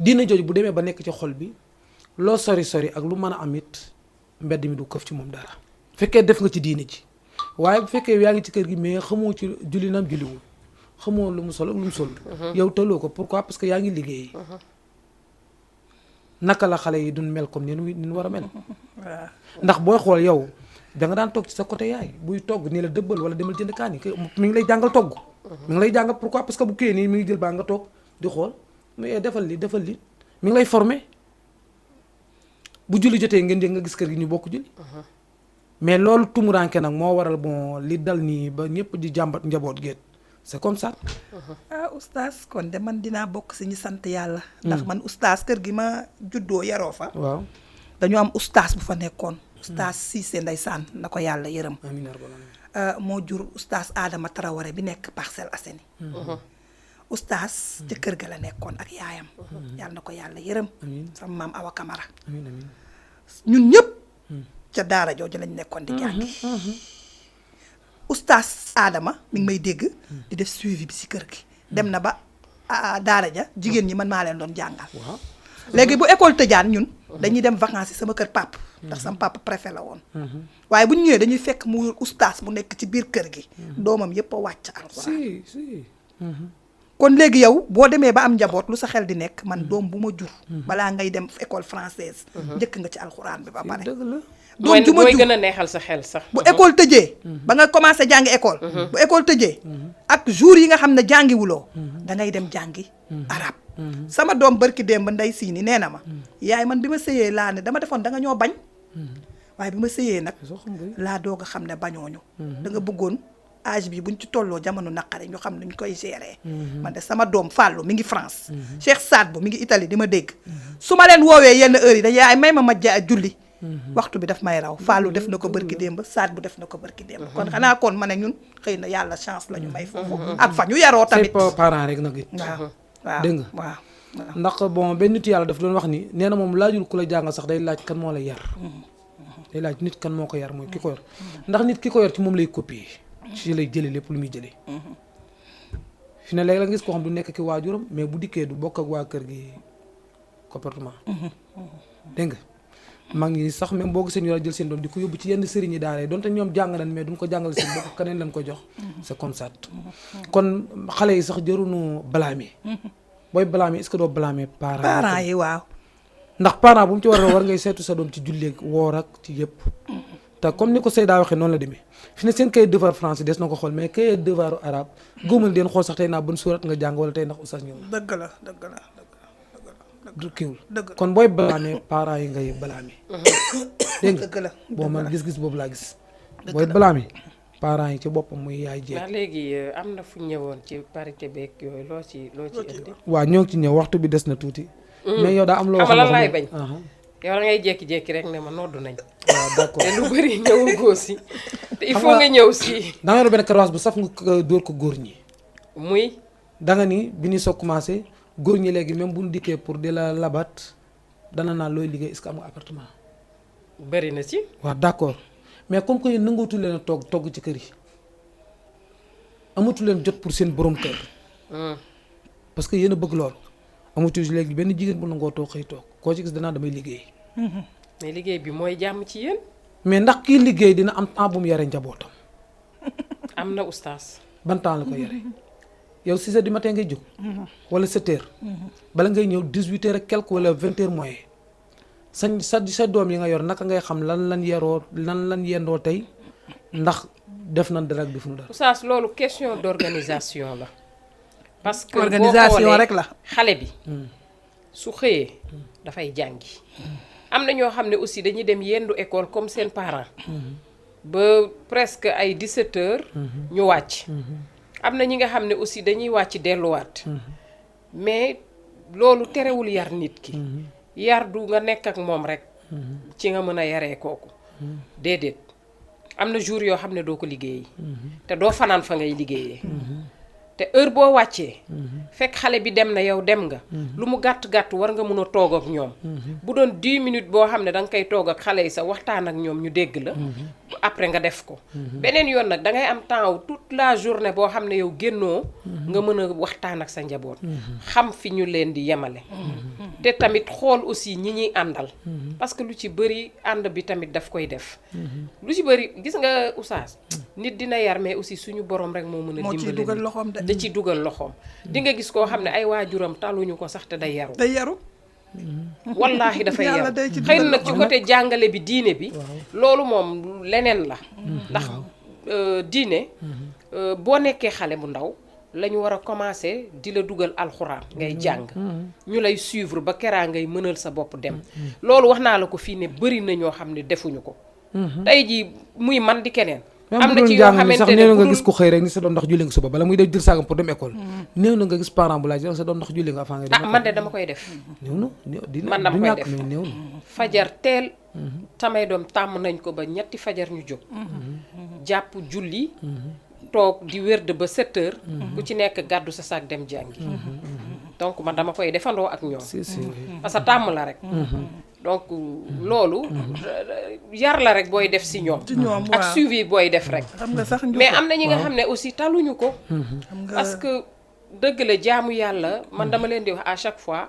diine jooju bu demee ba nekk ci xol bi loo sori ak lu mën a am it mbedd mi du këf ci moom dara fekkee def nga ci diine ji. waaye bu fekkee yaa ngi ci kër gi mais xamoo ci julli naam julliwul xamoo lu mu sol ak lu mu sol. yow tëloo ko pourquoi parce que yaa ngi liggéey. naka la xale yi duñ mel comme ni war a mel. ndax booy xool yow da nga daan toog ci sa côté yaay buy togg nii la dëbbal wala demal jënd kaani mi ngi lay jàngal togg. mi ngi lay jàngal pourquoi parce que bu kii nii mi ngi jël baa nga toog di xool mais defal li mi ngi lay former bu julli jotee ngeen nga gis kër gi ñu bokk julli. mais loolu tumuranke nag moo waral bon li dal nii ba ñëpp di jàmbat njaboot géet c'est comme ça. oustaz kon de man dinaa bokk si ñu sant yàlla. ndax man oustaz kër gi ma juddoo yaroo fa. waaw dañu am oustaz bu fa nekkoon. oustaz Cissé ndeysaan na ko yàlla yërëm. amiin moo jur oustaz Adama Traoré bi nekk Parcelles Assainies. oustaz ca kër ga la nekkoon ak yaayam. yàlla na ko yàlla yërëm. sama maam Awa Camara. ñun ñëpp. ca daara jooju lañ nekkoon di jàngi oustaz Adama mi ngi may dégg di def suivi bi si kër gi dem na ba daara ja jigéen ñi man maa leen doon jàngal léegi bu école tëjaan ñun dañuy dem vacances sama kër pap ndax sama papa préfet la woon waaye bu ñu ñëwee dañuy fekk mu oustaz mu nekk ci biir kër gi doomam yëpp a wàcc alxuraan kon léegi yow boo demee ba am njaboot lu sa xel di nekk man doom bu ma jur balaa ngay dem école française njëkk nga ci alxuraan bi ba pare doom ju ma mooy gën a neexal sa xel sax. bu école tëjee. ba nga commencé jàngi école. bu école tëjee. ak jour yi nga xam ne jàngiwuloo. da ngay dem jàngi arab sama doom barki démb nday siini nee na ma. yaay man bi ma sëyee laa ne dama defoon da nga ñoo bañ. waaye bi ma sëyee nag. laa doog a xam ne bañooñu. da nga bëggoon âge bi buñ ci tolloo jamono naqari ñu xam nuñ koy gérer. man de sama doom Fallou mi ngi France. Cheikh Saad bu mi ngi Italie di ma dégg. su ma leen woowee yenn heures yi dañuy yaay may ma julli. waxtu bi daf may raw Fallou def na ko barki démb Saad bu def na ko barki démb kon xanaa kon ma ne ñun xëy na yàlla chance la ñu may foofu ak fa ñu yaroo tamit parents rek nag it waaw dégg nga waaw ndax bon benn nit yàlla daf doon wax ni nee na moom laajul ku la jàngal sax day laaj kan moo la yar day laaj nit kan moo ko yar mooy ki ko yor ndax nit ki ko yor ci moom lay copier ci lay jëlee lépp lu muy jëlee fi fi ne léegi la nga gis koo xam du nekk ki waajuram mais bu dikkee du bokk ak waa kër gi comportement dégg nga mag ñi sax même boo gisee ñu la jël seen doom di ko yóbbu ci yenn sëriñ yi daara yi donte ñoom jàng nañ mais duñ ko jàngal seen bopp keneen lañ ko jox c'est comme ça kon xale yi sax jëruñu blâmer booy blâmer est-ce que doo blâmer parents yi waaw ndax parent bu mu ci war ngay seetu sa doom ci julleeg woor ak ci yëpp te comme ni ko Seyda waxee noonu la demee fi ne seen cahier devoir français des na ko xool mais cahier devoir arabe góomal den xool sax tey naa ban surat nga jàng wala tey ndax oustaz ñëw dëgg la du kiiwul dëgg kon booy blâmer parents yi ngay blâmer dégg nga dëgg la boo man gis-gis boobu laa gis booy blâmer parents yi ci boppam muy yaay jeeg ndax léegi am na fu ñëwoon ci parité beeg yooyu loo ci indi waaw ñoo ngi ci ñëw waxtu bi des na tuuti mais yow daa am loo xam lan laay bañ aha yow da ngay jékki-jékki rek ne ma noddu nañ waaw d'accord te lu bëri ñëwul góor si te il faut nga ñëw si da nga yor benn karawaas bu saf nga dóor ko góor ñi muy da nga ni bi ñu soog commencé góor ñi léegi même bu ñu dikkee pour di la labat dana naan looy liggéey est-ce que am nga appartement bëri na ci waaw d'accord mais comme que yéen nangootu leen a togg ci kër yi amatu leen jot pour seen borom kër parce que yéen a bëgg loolu amatu léegi benn jigéen bu nangoo toog xëy toog koo ci gis danaa damay liggéey mais liggéey bi mooy jàmm ci yéen mais ndax kii liggéey dina am temps bu mu yare njabootam am na oustaz ban temps la ko yare yow 6 heures du matin ngay jóg wala 7 heures bala ngay ñëw 18 heures ak quelque wala 20 heures moyen sa doom yi nga yor naka ngay xam lan yendoo tey ndax def nañ dara ak defuñu dara oustaz loolu question d'organisation la parce que organisation rek la xale bi su xëyee dafay jàngi am na ñoo xam ne aussi dañuy dem yendu école comme seen parents ba presque ay 17 heures ñu wàcc am na ñi nga xam ne aussi dañuy wàcc delluwaat mais loolu terewul yar nit ki yar du nga nekk ak moom rek ci nga mën a yaree kooku déedéet am na jour yoo xam ne doo ko liggéeyi te doo fanaan fa ngay liggéeyee te heure boo wàccee fekk xale bi dem na yow dem nga lu mu gàtt-gàtt war nga mun a toog ak ñoom bu doon 10 minutes boo xam ne da nga koy toog ak xale yi sa waxtaan ak ñoom ñu dégg la après nga def ko beneen yoon nag da ngay am temps wu toute la journée boo xam ne yow génnoo nga mën a waxtaan ak sa njaboot xam fi ñu leen di yemale te tamit xool aussi ñi ñuy àndal parce que lu ci bëri ànd bi tamit daf koy def lu ci bëri gis nga oustaz nit dina yar mais aussi suñu borom rek moo mën a dimbali da ci dugal loxoom di nga gis koo xam ne ay waajuram taluñu ko sax te day yaru wallaahi dafay yaru xëy na nag ci côté jàngale bi diine bi loolu moom leneen la ndax diine boo nekkee xale bu ndaw la ñu war a commencer di la dugal alxuraan ngay jàng ñu lay suivre ba keraa ngay mënal sa bopp dem loolu wax naa la ko fii ne bëri na ñoo xam ne defuñu ko tey jii muy man di keneen am na ci yoo xamante sax néew na nga gis ku xëy rek ni sa doom ndax julli nga suba bala muy def jël saagam pour dem école néew na nga gis parent bu laaj sa doom ndax julli nga avant nga dem man de dama koy def néew na man dama koy def néew na fajar teel samay doom tàmm nañ ko ba ñetti fajar ñu jóg jàpp julli toog di wérd ba 7 heures ku ci nekk gàddu sa saak dem jàngi donc man dama koy defandoo ak ñoom parce que tàmm la rek donc loolu yar la rek booy def si ñoom ak suivi booy def rek mais am na ñi nga xam ne aussi taluñu ko parce que dëgg la jaamu yàlla man dama leen di wax à chaque fois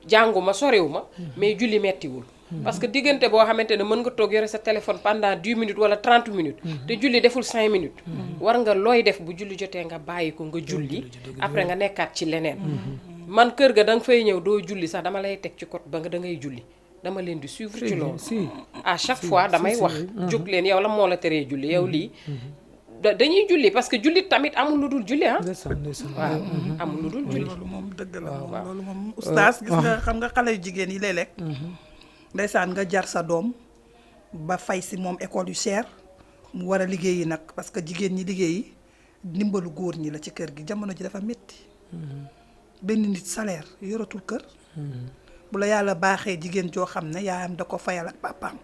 jànguma soriw ma mais julli mettiwul parce que diggante boo xamante ne mën nga toog yore sa téléphone pendant 10 minutes wala 30 minutes te julli deful 5 minutes war nga looy def bu julli jotee nga bàyyi ko nga julli après nga nekkaat ci leneen man kër ga da nga fay ñëw doo julli sax dama lay teg ci côté ba nga da ngay julli dama leen di suivre ci loolu à chaque fois damay wax jóg leen yow la moo la teree julli yow lii dañuy julli parce que julli tamit amul lu dul julli waaw amul lu dul julli loolu moom dëgg la moom loolu moom oustaz gis nga xam nga xale yu jigéen yi léeg-léeg ndeysaan nga jar sa doom ba fay si moom école yu cher mu war a liggéeyi nag parce que jigéen ñi liggéeyi ndimbalu góor ñi la ci kër gi jamono ji dafa métti benn nit salaire yoratul kër bu la yàlla baaxee jigéen joo xam ne yaayam da ko fayal ak papaam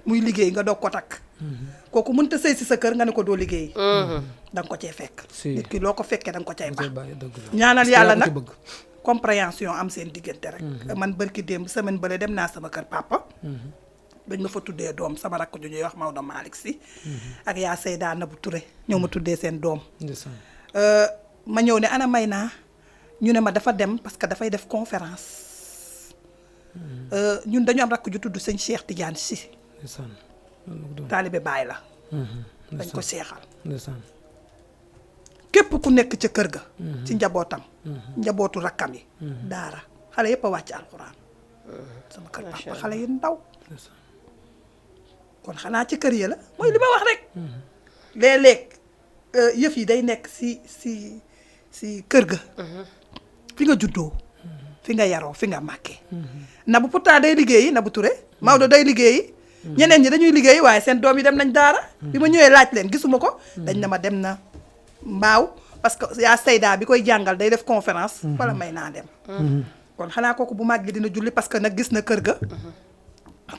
muy liggéey nga doog ko takk kooku mënta sëy si sa kër nga ne ko doo liggéey da nga ko cee fekk nit ki loo ko fekkee da nga ko cay baax ñaanal yàlla nag compréhension am seen diggante rek man bërki démb semaine bële dem naa sama kër papa dañ ma fa tuddee doom sama rakk ju ñuy wax Maodo Malick Sy ak yaa Seyda Nabou Touré ñoo ma tuddee seen doom ma ñëw ne ana may naa ñu ne ma dafa dem parce que dafay def conférence ñun dañu am rakk ju tudd sëñ Cheikh Tidiane Sy taalibe Baay la dañ ko seexal képp ku nekk ca kër ga ci njabootam njabootu rakkam yi daara xale yëpp a wàcc alxuraan sama kër papa xale yi ndaw kon xanaa ci kër yi la mooy li ma wax rek léeg-léeg yëf yi day nekk si kër ga fi nga juddoo fi nga yaroo fi nga màkkee Nabou pourtant day liggéeyi Nabou Touré Maodo day liggéeyi ñeneen ñi dañuy liggéeyi waaye seen doom yi dem nañ daara bi ma ñëwee laaj leen gisuma ko dañ na ma dem na mbaaw parce que yaa Seyda bi koy jàngal day def conférence wala may naa dem kon xanaa kooku bu màggee dina julli parce que nag gis na kër ga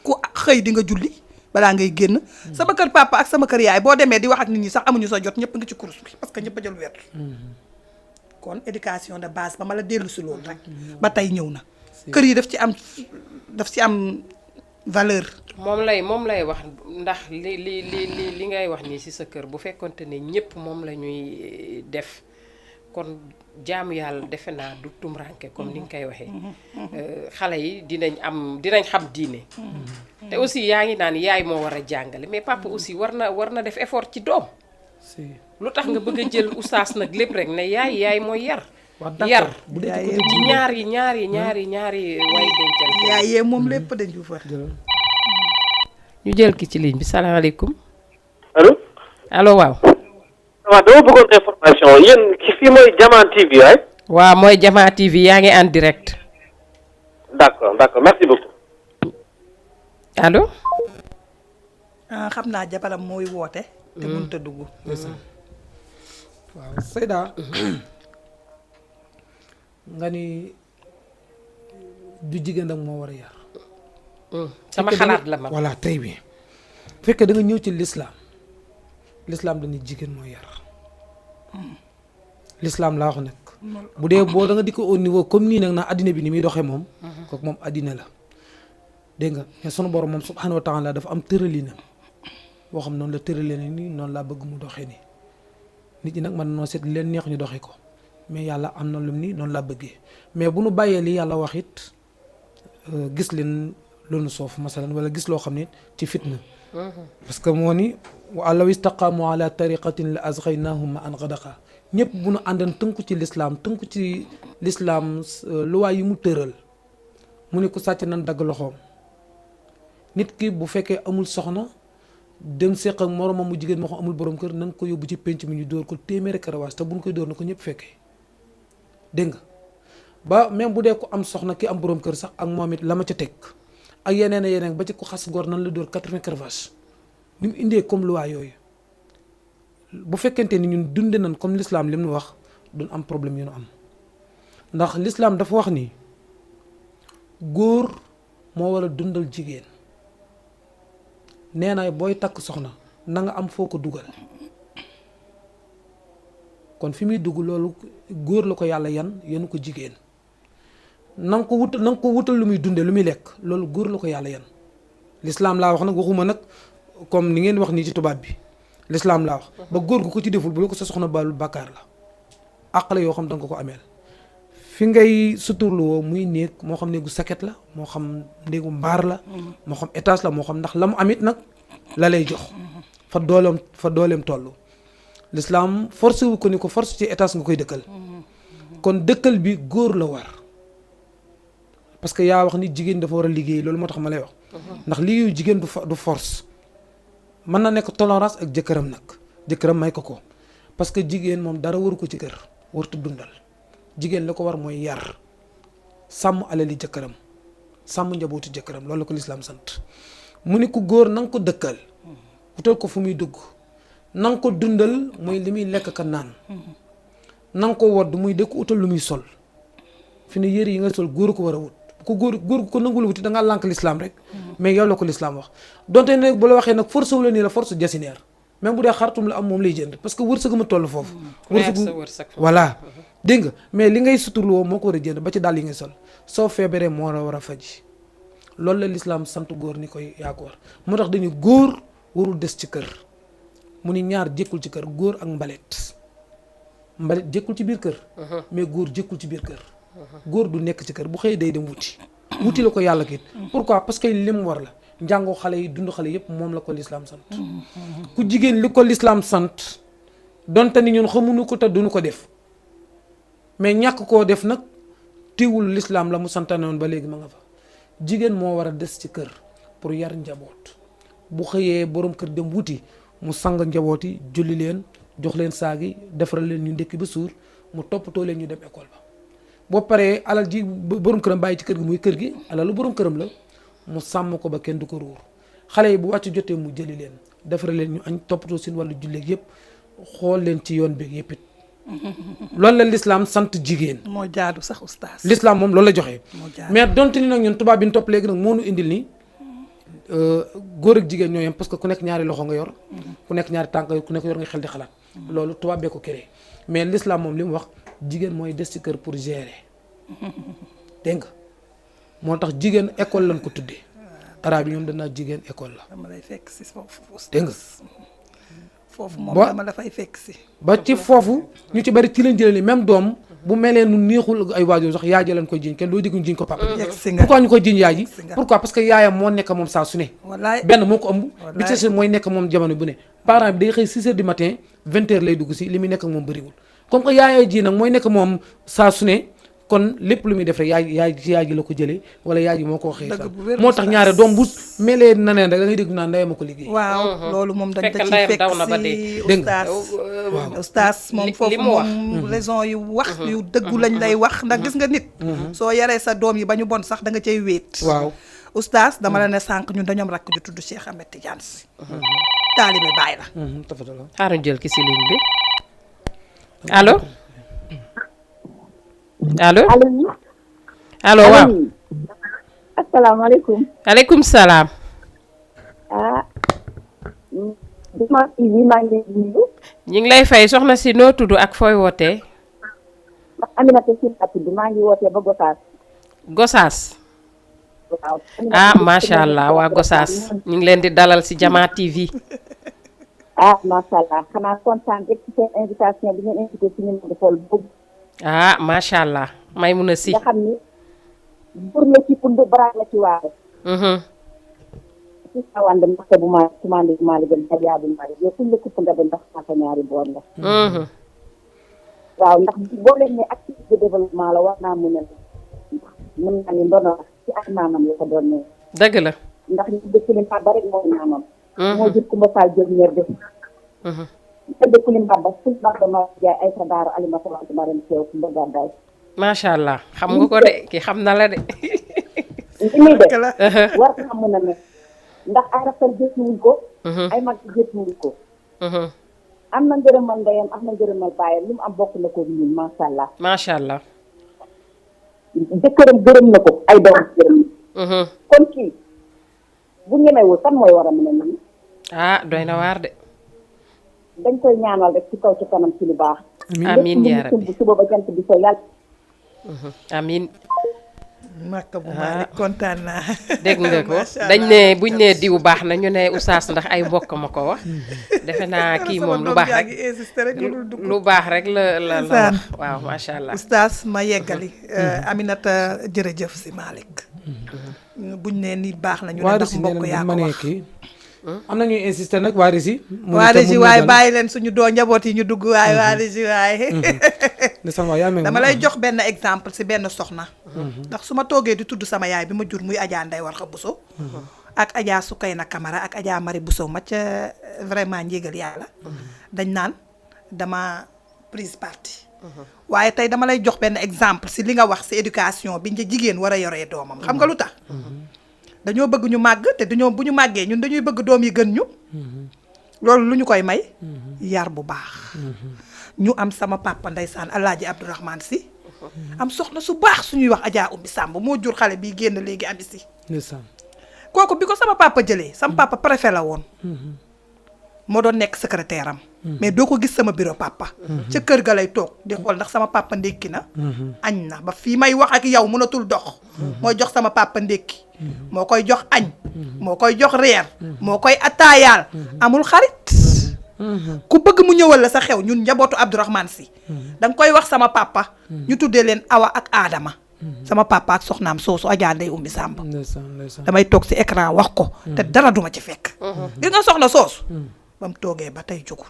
ku xëy di nga julli balaa ngay génn sama kër papa ak sama kër yaay boo demee di wax ak nit ñi sax amuñu sa jot ñëpp nga ci kurus bi parce que ñëpp a jël wet kon éducation de base ba ma la dellu si loolu rek ba tey ñëw na kër yi daf ci am valeur moom lay wax ndax li ngay wax nii ci sa kër bu fekkonte ne ñëpp moom la ñuy def kon jaamu yàlla defe naa du tumranke comme ni nga koy waxee xale yi dinañ xam diine te aussi yaa ngi naan yaay moo war a jàngale mais papa aussi war na def effort ci doom lu tax nga bëgg a jël oustaz nag lépp rek ne yaay mooy yar ci ñaari way dencal yaay yee moom lépp dañu fa ñu jël ki ci ligne bi salaamaaleykum allo waaw dama bëggoon information yéen ci fii mooy Jama TV right? waaw mooy Jama TV yaa ngi en direct. d'accord merci beaucoup. allo. xam naa jabaram mooy woote. te mënut a dugg. waaw Seyda nga ni du jigéen ak moo war a yar. sama xalaat la ma. voilà tey bi fekkee da nga ñëw ci l'islam dañuy jigéen mooy yar l'islam laa wax nag bu dee boo da nga di ko au niveau comme nii nag naa addina bi ni muy doxee moom kooku moom addina la dégg nga mais sunu borom moom subhanahu wa taala dafa am tëralinam boo xam noonu la tëralee nii noonu laa bëgg mu doxee nii nit ñi nag man noo seet leen neex ñu doxee ko mais yàlla am na lum ni noonu laa bëggee mais bu nu bàyyee li yàlla wax it gis leen loolu soof masalan wala gis loo xam ne ci fitna parce que moo ni wa law istaqaamu ala tariqatin la asqaynahum ma an gadaqa ñëpp bu nu àndan tënku ci lislaam luwaay yi mu tëral mu ni ku sàcc nan dagg loxoom nit ki bu fekkee amul soxna dem seq ak moromam mu jigéen moo xam amul borom kër nan ko yóbbu ci penc mi ñu dóor ko téeméeri karawaas te buñ koy dóor na ko ñëpp fekkee dégg nga ba même bu dee ko am soxna ki am borom kër sax ak moom it la ma ca teg ak yeneen ba ci ko xas góor nan la dóor 80 karawaas ni mu indee comme loi yooyu bu fekkente ni ñun dunde nañ comme l'islam li mu wax duñ am problème yu nu am ndax l'islam dafa wax ni góor moo war a dundal jigéen nee na booy takk soxna na nga am foo ko dugal kon fi muy dugg loolu góor la ko yàlla yenu ko jigéen na nga ko wutal lu muy dunde lu muy lekk loolu góor la ko yàlla yan l'islam laa wax nag waxuma nag comme ni ngeen wax nii ci tubaab bi l'islam laa wax ba góor gu ko ci deful bu la ko sa soxna baalul bàkkaar la àq la yoo xam danga ko ameel fi ngay suturluwoo muy néeg moo xam néegu saket la moo xam néegu mbaar la moo xam étage la moo xam ndax la mu amit nag la lay jox fa dooleem toll l'islam force wu ko ni ko force ci étage nga koy dëkkal kon dëkkal bi góor la war parce que yaa wax ni jigéen dafa war a liggéey loolu moo tax ma lay wax ndax liggéeyu jigéen du force mën na nekk tolérance ak jëkkëram nag jëkkëram may ko parce que jigéen moom dara waru ko ci kër wartu dundal jigéen la ko war mooy yar sàmm alali jëkkëram sàmm njabootu jëkkëram loolu la ko lislaam sant mu ni ku góor na nga ko dëkkal wutal ko fu muy dugg na nga ko dundal muy li muy lekk ka naan na nga ko wodd muy dëkk utal lu muy sol fi ne yére yi nga sol góor ko war a wut ku góor ko nangul wuti da ngaa lànk l'islam rek mais yow la ko l'islam wax donte ne bu la waxee nag force wu la nii la force jasinaire même bu dee xartum la am moom lay jënd parce que wërsëg ma toll foofu wërsëg voilà dégg nga mais li ngay suturloo moo ko war a jënd ba ci dàll yi ngay sol soo feebaree moo war a faj loolu la l'islam sant góor ni koy yaa ko war moo tax dañu góor warul des ci kër mu ni ñaar jékkul ci kër góor ak mbalet mbalit jëkkul ci biir kër mais góor jëkkul ci biir kër góor du nekk ci kër bu xëyee day dem wuti la ko yàlla kit pourquoi parce que li mu war la njàngoo xale yi dund xale yëpp moom la ko lislaam sant ku jigéen li ko lislaam sant donte ni ñun xamuñu ko te duñu ko def mais ñàkk koo def nag teewul lislaam la mu santane woon ba léegi ma nga fa jigéen moo war a des ci kër pour yar njaboot bu xëyee borom kër dem wuti mu sang njaboot yi julli leen jox leen saagi defaral leen ñu ndekki ba suur mu toppatoo leen ñu dem école ba boo paree alal ji borom këram bàyyi ci kër gi muy kër gi alalu borom këram la mu sàmm ko ba kenn du ko ruur xale yi bu wàcc jotee mu jëli leen defaral leen ñu añ toppatoo seen wàllu julleeg yëpp xool leen ci yoon beeg yëpp it loolu la lislaam sant jigéen. moo jaadu sax oustaz. lislaam moom loolu la joxe. moo jaadu mais donte ni nag ñun tubaab bi ñu topp léegi nag moo nu indil ni góor ak jigéen ñoo yem parce que ku nekk ñaari loxo nga yor. ku nekk ñaari tànk ku nekk yor nga xel di xalaat. loolu tubaab bee ko créé mais lislaam moom li mu wax jigéen mooy des ci kër pour gérer dégg nga moo tax jigéen école lañ ko tuddee. arabe yi ñoom danaa jigéen école la. dama lay fekk si foofu. dégg nga. foofu moom dama la fay fekk si. ba ci foofu ñu ci bari ci leen jëlee même doom bu melee nu neexul ay waajur sax yaay ji lañ koy jiñ kenn doo dégg ñu jiñ ko papa. pourquoi ñu koy jiñ yaay ji. pourquoi parce que yaayam moo nekk moom saa su ne. wallaay benn moo ko ëmb. bi ci des mooy nekk moom jamono bu ne. parent bi day xëy 6 heures du matin 20 heures lay dugg si li muy nekk ak moom bëriwul comme que yaayee ji nag mooy nekk moom saa su ne kon lépp lu muy def rek yaay ji la ko jëlee wala yaay ji moo ko waxee. moo tax ñaare doom bu melee na neen rek da ngay dégg naan ndeyam a ko liggéey. waaw loolu moom dañ da ciy fekk si oustaz. oustaz moom foofu moom raison yu wax yu dëggu lañ lay wax ndax gis nga nit. soo yaree sa doom yi ba ñu bon sax da nga cay wéet. waaw oustaz dama la ne sànq ñun dañoom rakk ju tudd Cheikh Ahmed Tidiane Sy. taalibe baay la. xaaral jël ki si ligne bi allo. allo allo waaw. asalaamaaleykum. aleykum salaam. Juma TV maa ngi leen di nuyu. ñu ngi lay fay soxna si noo tudd ak fooy wootee. Aminata Sy laa tudd maa ngi wootee ba Gosaas. Gosaas. waaw. macha allah waa Gosaas ñu ngi leen di dalal si Jama TV. macha allah xanaa kontaan rek ci seen invitation bi ngeen invité ci ñun defal boobu. macha allah Maymuna Sy. nga xam ni bur la ci pund baraag la ci waare. ci sawande mbaka bu ma commandé bu maa la gën a yaabu maa yow kuñ la kupp nga dem ndax xaasa ñaari boor nga. waaw ndax boo leen ne activité de développement la war naa mën naa ni ndono ci ay maamam la ko doon ne. dëgg la. ndax ñu dëkk li mbaa ba rek mooy maamam. moo jur Kumba Fall jël ñeer def. te dëkk li mbaa ba suñ mbaa ba ma jaay ay sa daara alimata wante ma ren teew Kumba gàddaay. macha allah xam nga ko de ki xam na la de. li muy def war naa mën a nekk ndax ay rafet jëtuwuñ ko. ay mag jëtuwuñ ko. am na ngërëmal ndeyam am na ngërëmal baayam lu mu am bokk na ko ñun macha allah. macha allah. jëkkëram gërëm na ko ay doom gërëm na. kon kii bu ñemewul kan mooy war a mën a ñëw. doy na waar de. dañ koy ñaanal rek ci kaw ci kanam ci lu baax. amiin yaa rabbi suba ba jant bi so yàlla. amiin. makka bu Malick kontaan naa. dégg nga ko dañ ne buñ ne diw baax na ñu ne oustaz ndax ay mbokk ma ko wax defe naa kii moom lu baax rek lu baax rek la wax waaw macha allah. oustaz ma yeggali. Aminata jërëjëf si Malick. buñ ne nit baax na ñu ne ndax mbokk yaa ko wax. am na ñuy insister nag waa Risi. waaye bàyyi leen suñu doo njaboot yi ñu dugg waaye waa Risi waaye. dama lay jox benn exemple si benn soxna. ndax su ma toogee di tudd sama yaay bi ma jur muy Adja Ndeye Warxa Bousso. ak Adja Soukayna Camara ak Adja Marie Bousso ma ca vraiment njégal yàlla. dañ naan dama prise parti. waaye tey dama lay jox benn exemple si li nga wax si éducation bi jigéen war a yoree doomam xam nga lu tax. dañoo bëgg ñu màgg te dañoo bu ñu màggee ñun dañuy bëgg doom yi gën ñu. loolu lu ñu koy may. yar bu baax. ñu am sama papa ndeysaan Alaaji Abdourahmane Sy. am soxna su baax suñuy wax Adja Umbi Samb moo jur xale bii génn léegi Ami Sy. kooku bi ko sama papa jëlee sama papa préfet la woon. moo doon nekk secrétaire am. mais doo ko gis sama bureau papa. ca kër ga lay toog di xool ndax sama papa ndékki na. añ na ba fii may wax ak yow mënatul dox. mooy jox sama papa ndékki. moo koy jox añ. moo koy jox reer. moo koy attaayaal. amul xarit. ku bëgg mu ñëwal la sa xew ñun njabootu Abdourahmane Sy da nga koy wax sama papa ñu tuddee leen Awa ak Adama sama papa ak soxnaam soosu Adja Ndeye Oumy Samba damay toog si écran wax ko te dara duma ci fekk gis nga soxna soosu ba mu toogee ba tey jugul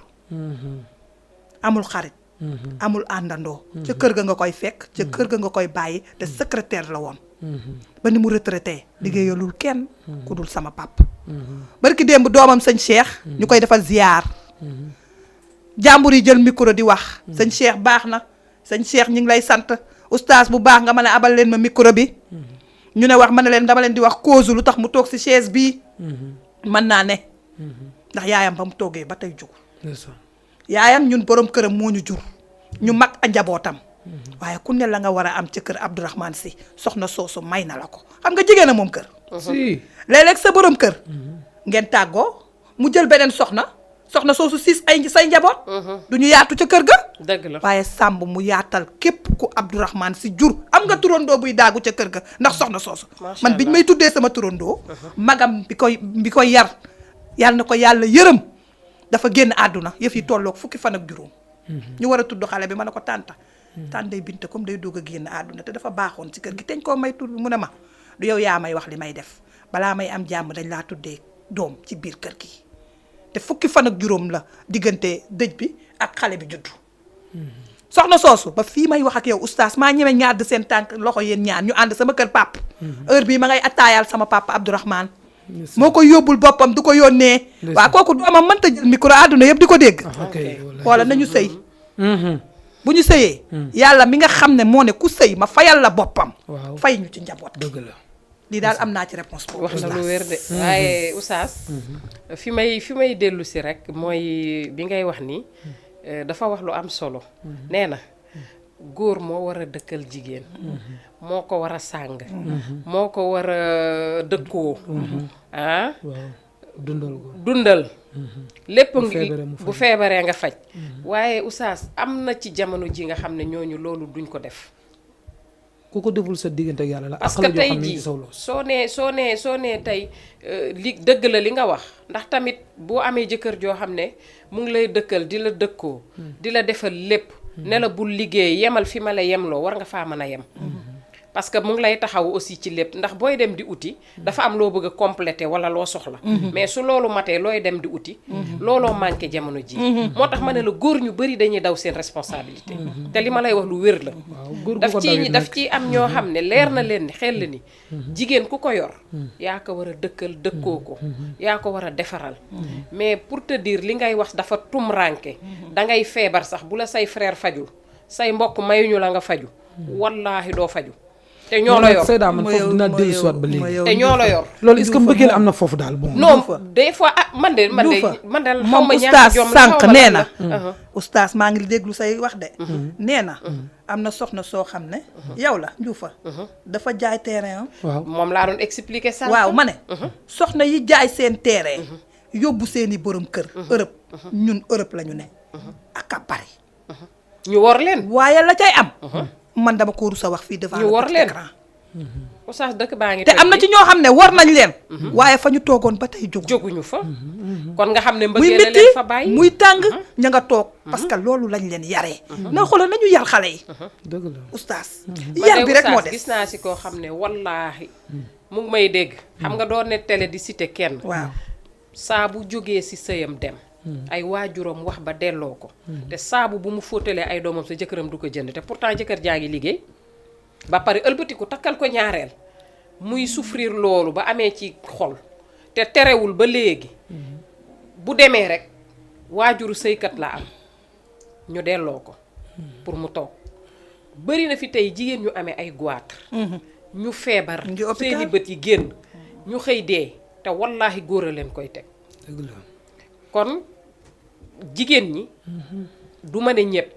amul xarit amul àndandoo ca kër ga nga koy fekk ca kër ga nga koy bàyyi te secrétaire la woon ba ni mu retraité liggéeyalul kenn ku dul sama pap barki démb doomam sëñ Cheikh ñu koy defal ziyaar jàmbur yi jël micro di wax sëñ Cheikh baax na sëñ Cheikh ñu ngi lay sant oustaz bu baax nga mën a abal leen ma micro bi ñu ne wax mën na leen dama leen di wax cause lu tax mu toog si chaise bii mën naa ne ndax yaayam ba mu toogee ba tey jugul yaayam ñun borom këram moo ñu jur ñu mag a njabootam waaye ku ne la nga war a am ci kër Abdourahmane Sy soxna soosu may na la ko xam nga jigéen a moom kër si léeg-léeg sa borom kër ngeen tàggoo mu jël beneen soxna soosu say njaboot du ñu yaatu ca kër ga dëgg la waaye sàmb mu yaatal képp ku Abdourahmane Sy jur am nga turandoo buy daagu ca kër ga ndax soxna soosu man biñ may tuddee sama turandoo magam bi koy yar yàlla na ko yàlla yërëm dafa génn àdduna yëf yi tolloog fukki fan ak juróom ñu war a tudd xale bi ma ne ko tànta day binte comme day doog a génn àdduna te dafa baaxoon ci kër gi teñ koo may tur bi mu ne ma du yow yaa may wax li may def balaa may am jàmm dañ laa tuddee doom ci biir kër gi te fukki fan ak juróom la diggante dëj bi ak xale bi juddu soxna soosu ba fii may wax ak yow oustaz maa ñeme ñaar de seen tànk loxo yéen ñaar ñu ànd sama kër pap heure bii ma ngay attaayaal sama papa Abdourahmane moo ko yóbbul boppam du ko yónnee waaw kooku doomam mënta jël micro àdduna yëpp di ko dégg wala nañu sëy bu ñu sëyee yàlla mi nga xam ne moo ne ku sëy ma fayal la boppam fay ñu ci njaboot dëgg la lii daal am naa ci réponse boobu wax na lu wér de waaye oustaz fi may dellu si rek mooy bi ngay wax ni dafa wax lu am solo nee na góor moo war a dëkkal jigéen moo ko war a sàng moo ko war a dëkkoo dundal lépp bu feebaree nga faj waaye oustaz am na ci jamono ji nga xam ne ñooñu loolu duñ ko def ku ko deful sa diggante ak yàlla la parce que tey jii soo nee tey li dëgg la li nga wax ndax tamit boo amee jëkkër joo xam ne mu ngi lay dëkkal di la dëkkoo di la defal lépp ne la bul liggéey yemal fi ma la yemloo war nga faa mën a yem parce que mu ngi lay taxaw aussi ci lépp ndax booy dem di uti dafa am loo bëgg a compléter wala loo soxla mais su loolu matee looy dem di uti looloo manqué jamono ji moo tax ma ne la góor ñu bari dañuy daw seen responsabilité te li ma lay wax lu wér la daf ci am ñoo xam ne leer na leen ni xel ni jigéen ku ko yor yaa ko war a dëkkal dëkkoo ko yaa ko war a defaral mais pour te dire li ngay wax dafa tumranke dangay feebar sax bu la say frère fajul say mbokk mayuñu la nga faju wallaahi doo faju te ñoo la yor Seyda man foofu dinaa dellu si waat ba léegi te ñoo la yor loolu est-ce que mbëggeel am na foofu daal bon non des fois man de xaw ma oustaz sànq nee na oustaz maa ngi déglu say wax de nee na am na soxna soo xam ne yow la njuufa dafa jaay terrain waaw moom laa doon expliquer sànq waaw ma ne soxna yi jaay seen terrain yóbbu seeni borom kër Europe ñun Europe la ñu ne ak à Paris ñu wor leen waaye la cay am man dama ko rus a wax fii devant ñu wor leen écran oustaz dëkk baa ngi te am na ci ñoo xam ne war nañ leen waaye fa ñu toogoon ba tey jóguñu fa kon nga xam ne muy mbëggee la métti leen fa bàyyi muy tàng ña nga toog parce que loolu lañ leen yaree na xoolal nañu yar xale yi dëgg la oustaz yar bi rek moo des gis naa si koo xam ne wallaahi mu ngi may dégg xam nga doo ne télé di cité kenn waaw saa bu jógee si sëyam dem ay waajuram wax ba delloo ko te saabu bu mu fóotalee ay doomam sa jëkkëram du ko jënd te pourtant jëkkër jaa ngi liggéey ba pare ëlbatiku takkal ko ñaareel muy souffrir loolu ba amee ci xol te terewul ba léegi bu demee rek waajuru sëykat la am ñu delloo ko pour mu toog bari na fi tey jigéen ñu amee ay goitre ñu feebar seeni bët yi génn ñu xëy dee te wallaahi góor a leen koy teg dëgg la kon jigéen ñi du ma ne ñëpp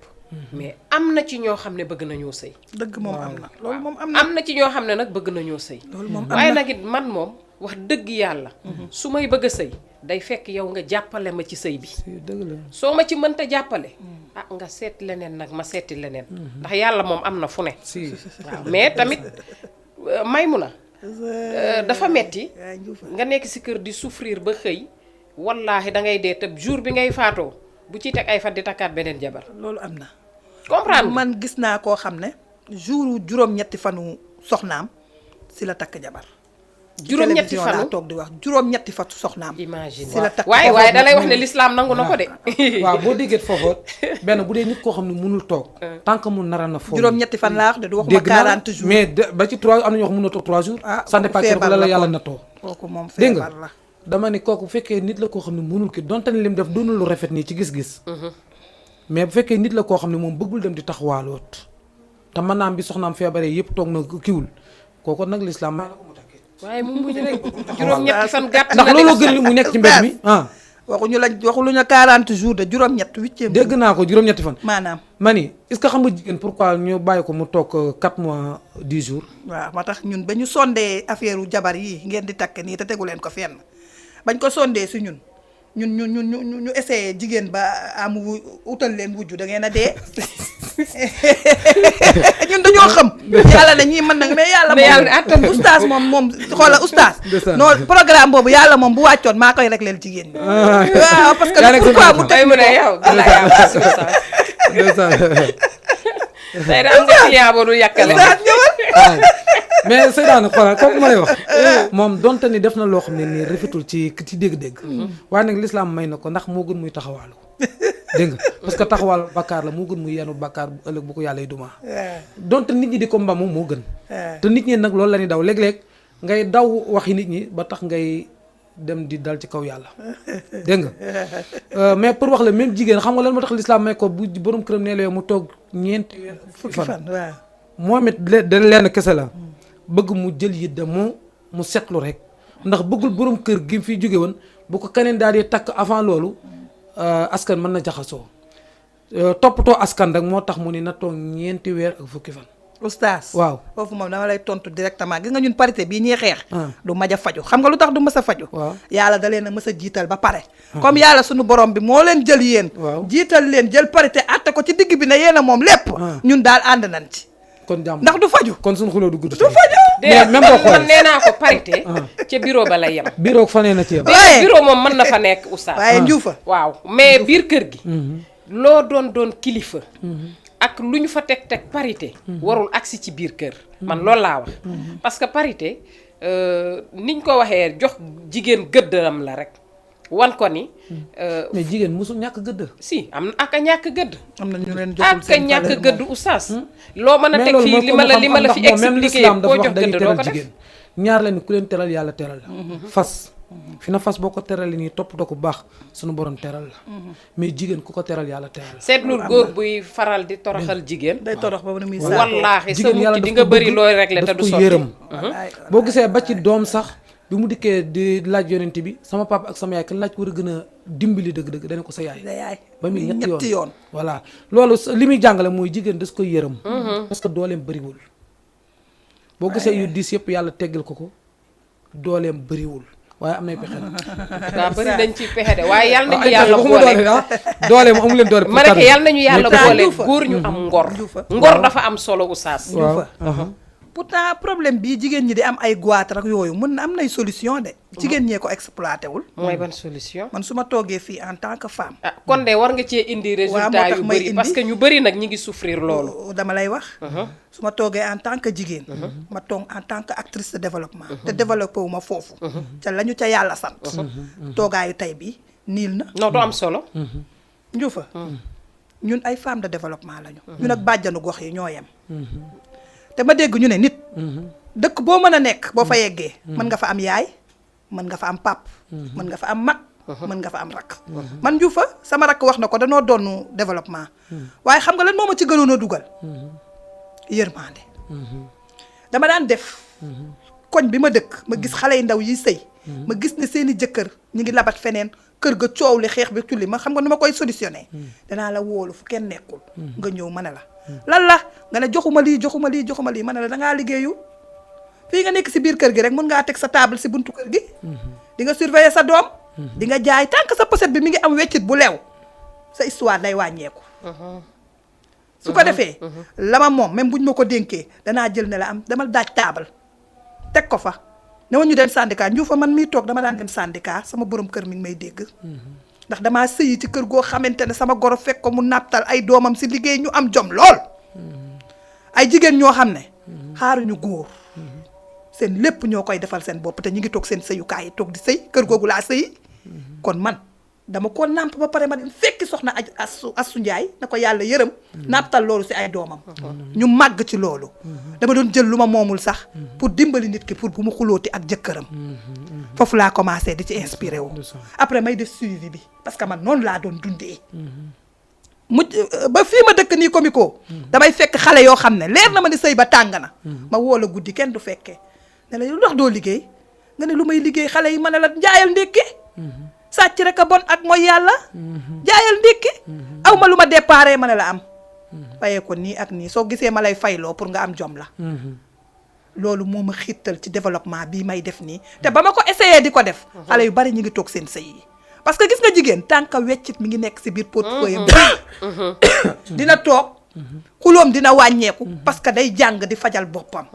mais am na ci ñoo xam ne bëgg nañoo sëy dëgg moom am na loolu moom am na am na ci ñoo xam ne nag bëgg nañoo sëy loolu moom am waaye na nag it man moom wax dëgg yàlla su may bëgg a sëy day fekk yow nga jàppale ma ci sëy bi dëgg la soo ma ci mënta jàppale ah nga seet leneen nag ma seeti leneen ndax yàlla moom am na fu ne si waaw mais tamit may mu na dafa metti nga nekk si kër di souffrir ba xëy wallaahi da ngay dee te jour bi ngay faatoo bu ciy teg ay fan di takkaat beneen jabar. loolu am na. comprendre man gis naa koo xam ne jour juróom-ñetti fanu soxnaam si la takk jabar. juróom-ñetti télévision fanu laa toog di wax juróom-ñetti fanu soxnaam. imagine si la takk waaye da lay wax ne l'islam nangu na ko de. waaw boo déggee foofu benn bu dee nit koo xam ne mënul toog. tant que mu nara na foofu. juróom-ñetti fan laa wax de du waxuma 40 jours. mais ba ci 3 am na ñoo xam ne mënoo toog 3 jours. ça dépend ci la yàlla na toog. kooku moom dégg feebar nga la. dama ne kooku bu fekkee nit la koo xam ne mënul ki donte ne lim def doonul lu rafet nii ci gis-gis. mais bu fekkee nit la koo xam ne moom bëggul dem di taxawaaloot te mën naam bi soxnaam feebaree yëpp toog na kiwul kooku nag l'islam may na ko mu takkee. waaye mu mujj rek juróom-ñetti fan gàtt ndax looloo gën mu nekk ci mbedd mi waxuñu la 40 jours de juróom-ñett 8e. dégg naa ko juróom-ñetti fan. maanaam. ma ni est-ce que xam nga jigéen pourquoi ñu bàyyi ko mu toog 4 mois 10 jours. waaw moo tax ñun ba ñu sondee affaire jabar yi ngeen di takk nii te tegu leen ko fenn bañ ko sondee si ñun ñu essayé jigéen ba am utal leen wujju da ngeen a dee ñun dañoo xam yàlla na ñii mën nag mais yàlla moom oustaz moom xoola oustaz non programme boobu yàlla moom bu wàccoon maa koy rek leen jigéen ñi waaw parce que pourquoi mu tey mu ne yow tey da am nga client boo dul yàkkale mais Seydina xoolal kooku ma lay wax moom donte ni def na loo xam ne nii rafetul ci dégg-dégg waaye nag l'islam may na ko ndax moo gën muy taxawaalu dégg nga parce que taxawaal bakkaar la moo gën muy yenu bakkaar bu ëllëg bu ko yàlla y duma donte nit ñi di ko mbamu moo gën te nit ñi nag loolu la ñuy daw léeg-léeg ngay daw waxi nit ñi ba tax ngay dem di dal ci kaw yàlla dégg nga mais pour wax la même jigéen xam nga lan moo tax l'islam may ko bu borom këram nee la mu toog ñeenti fukki fan moom it da leen kese la bëgg mu jël yidda mu setlu rek ndax bëggul borom kër gi fi jóge woon bu ko keneen daal di takk avant loolu askan mën na jaxasoo toppatoo askan rek moo tax mu ni na toog ñeenti weer ak fukki fan. oustaz waaw foofu moom dama lay tontu directement gis nga ñun parité bii ñuy xeex. du maj a faju xam nga lu tax du mës a faju yàlla da leen a mës a jiital ba pare. comme yàlla suñu borom bi moo leen jël yéen. jiital leen jël parité atte ko ci digg bi ne yéen a moom lépp. ñun daal ànd nañ ci. kon jàmm ndax du faju kon suñu xuloo du gudd. du faju mais même boo xoolee man nee naa ko parité. ca bureau ba lay yem. bureau fa nee na ci yem. bureau moom mën na fa nekk oustaz. waaye njuufa waaw mais biir kër gi. loo doon kilifa. ak lu ñu fa teg parité. warul agsi ci biir kër. man loolu laa wax. parce que parité niñ ko waxee jox jigéen gëddam la rek. wan ko ni. mais jigéen musul ñàkk gëdd. si am na ak a ñàkk gëdd. am na ñu leen joxul ak a ñàkk gëdd oustaz. loo mën a teg fii li ma la fi expliqué koo jox gëdd doo ko def. ñaar la ni ku leen teral yàlla teral la. fas fi na fas boo ko terali nii toppatoo ko baax sunu borom teral la. mais jigéen ku ko teral yàlla teral la. seetlul góor buy faral di toroxal jigéen. day torox ba muy saa wallaahi sa mucc di nga bëri looy réglé te du sotti yërëm boo gisee ba ci doom sax. bi mu dikkee di laaj yonent bi sama papa ak sama yaay kan laaj ko war a gën a dimbali dëgg-dëgg dana ko sa yaay. ba muy ñetti yoon voilà loolu li muy jàngale mooy jigéen das koy yërëm. parce que dooleem bëriwul. boo gisee yu diis yëpp yàlla teggal ko dooleem bëriwul waaye am nay pexe nag. waaw bëri dañ ci pexe de waaye yàlla nañu yàlla boole doole mu amu leen doole. ma ne ko yàlla nañu yàlla boole góor ñu am ngor. ngor dafa am solo oustaz. pourtant problème bii jigéen ñi di am ay goitre ak yooyu mën na am nay solution de. jigéen ñee ko exploité wul. mooy ban solution. man su ma toogee fii en tant que femme. ah kon de war nga cee indi résultat yu bëri parce que ñu bëri nag ñi ngi souffrir loolu. dama lay wax. su ma toogee en tant que jigéen. ma toog en tant que actrice de développement. te développé wu ma foofu. ca la ñu ca yàlla sant. toogaayu tey bi niil na. non du am solo. njuufa ñun ay femmes de développement lañu. ñun ak bàjjanu gox yi ñoo yem. te ma dégg ñu ne nit. dëkk boo mën a nekk boo fa yeggee. mën nga fa am yaay mën nga fa am pap mën nga fa am mag. mën nga fa am rakk. man Ndioufa sama rakk wax na ko danoo doonu développement. waaye xam nga lan moo ma ci gënoon a dugal. yërmande. dama daan def. koñ bi ma dëkk ma gis xale yu ndaw yi sëy. ma gis ne seeni jëkkër ñu ngi labat feneen kër ga coow li xeex bi tulli ma xam nga nu ma koy solutionné. danaa la wóolu fu kenn nekkul. nga ñëw ma ne la. lan la nga ne joxuma lii ma ne la dangaa liggéeyu fii nga nekk si biir kër gi rek mën ngaa teg sa table si buntu kër gi. di nga surveiller sa doom. di nga jaay tant que sa pochette bi mi ngi am weccit bu leew sa histoire day wàññeeku. su ko defee. la ma moom même buñ ma ko dénkee danaa jël ne la am dama daaj table teg ko fa ne ñu dem syndicat Ndioufa man miy toog dama daan dem syndicat sama borom kër mi ngi may dégg ndax damaa sëyi ci kër goo xamante ne sama goro fekk ko mu nàptal ay doomam si liggéey ñu am jom lool ay jigéen ñoo xam ne xaaruñu góor seen lépp ñoo koy defal seen bopp te ñu ngi toog seen sëyukaay yi toog di sëy kër googu laa sëyi kon man dama ko nàmp ba pare ma dem fekki soxna Asu Njaay na ko yàlla yërëm nàptal loolu si ay doomam ñu màgg ci loolu dama doon jël lu ma moomul sax pour dimbali nit ki pour bu mu xulooti ak jëkkëram foofu laa commencé di ci inspiré wu après may def suivi bi parce que man noonu laa doon dundee ba fii ma dëkk nii comico damay fekk xale yoo xam ne leer na ma ni sëy ba tàng na ma woo la guddi kenn du fekkee ne la lu tax doo liggéey nga ne lu may liggéey xale yi ma ne la jaayal ndékki sàcc rek a bon ak mooy yàlla jaayal ndékki aw ma lu ma déparé ma ne la am fayee ko nii ak nii soo gisee ma lay fayloo pour nga am jom la loolu moo ma xiirtal ci développement bii may def nii te ba ma ko essayé di ko def xale yu bari ñu ngi toog seen sëy yi parce que gis nga jigéen tànk weccit mi ngi nekk si biir portefeuille dina toog xuloom dina wàññeeku parce que day jàng di fajal boppam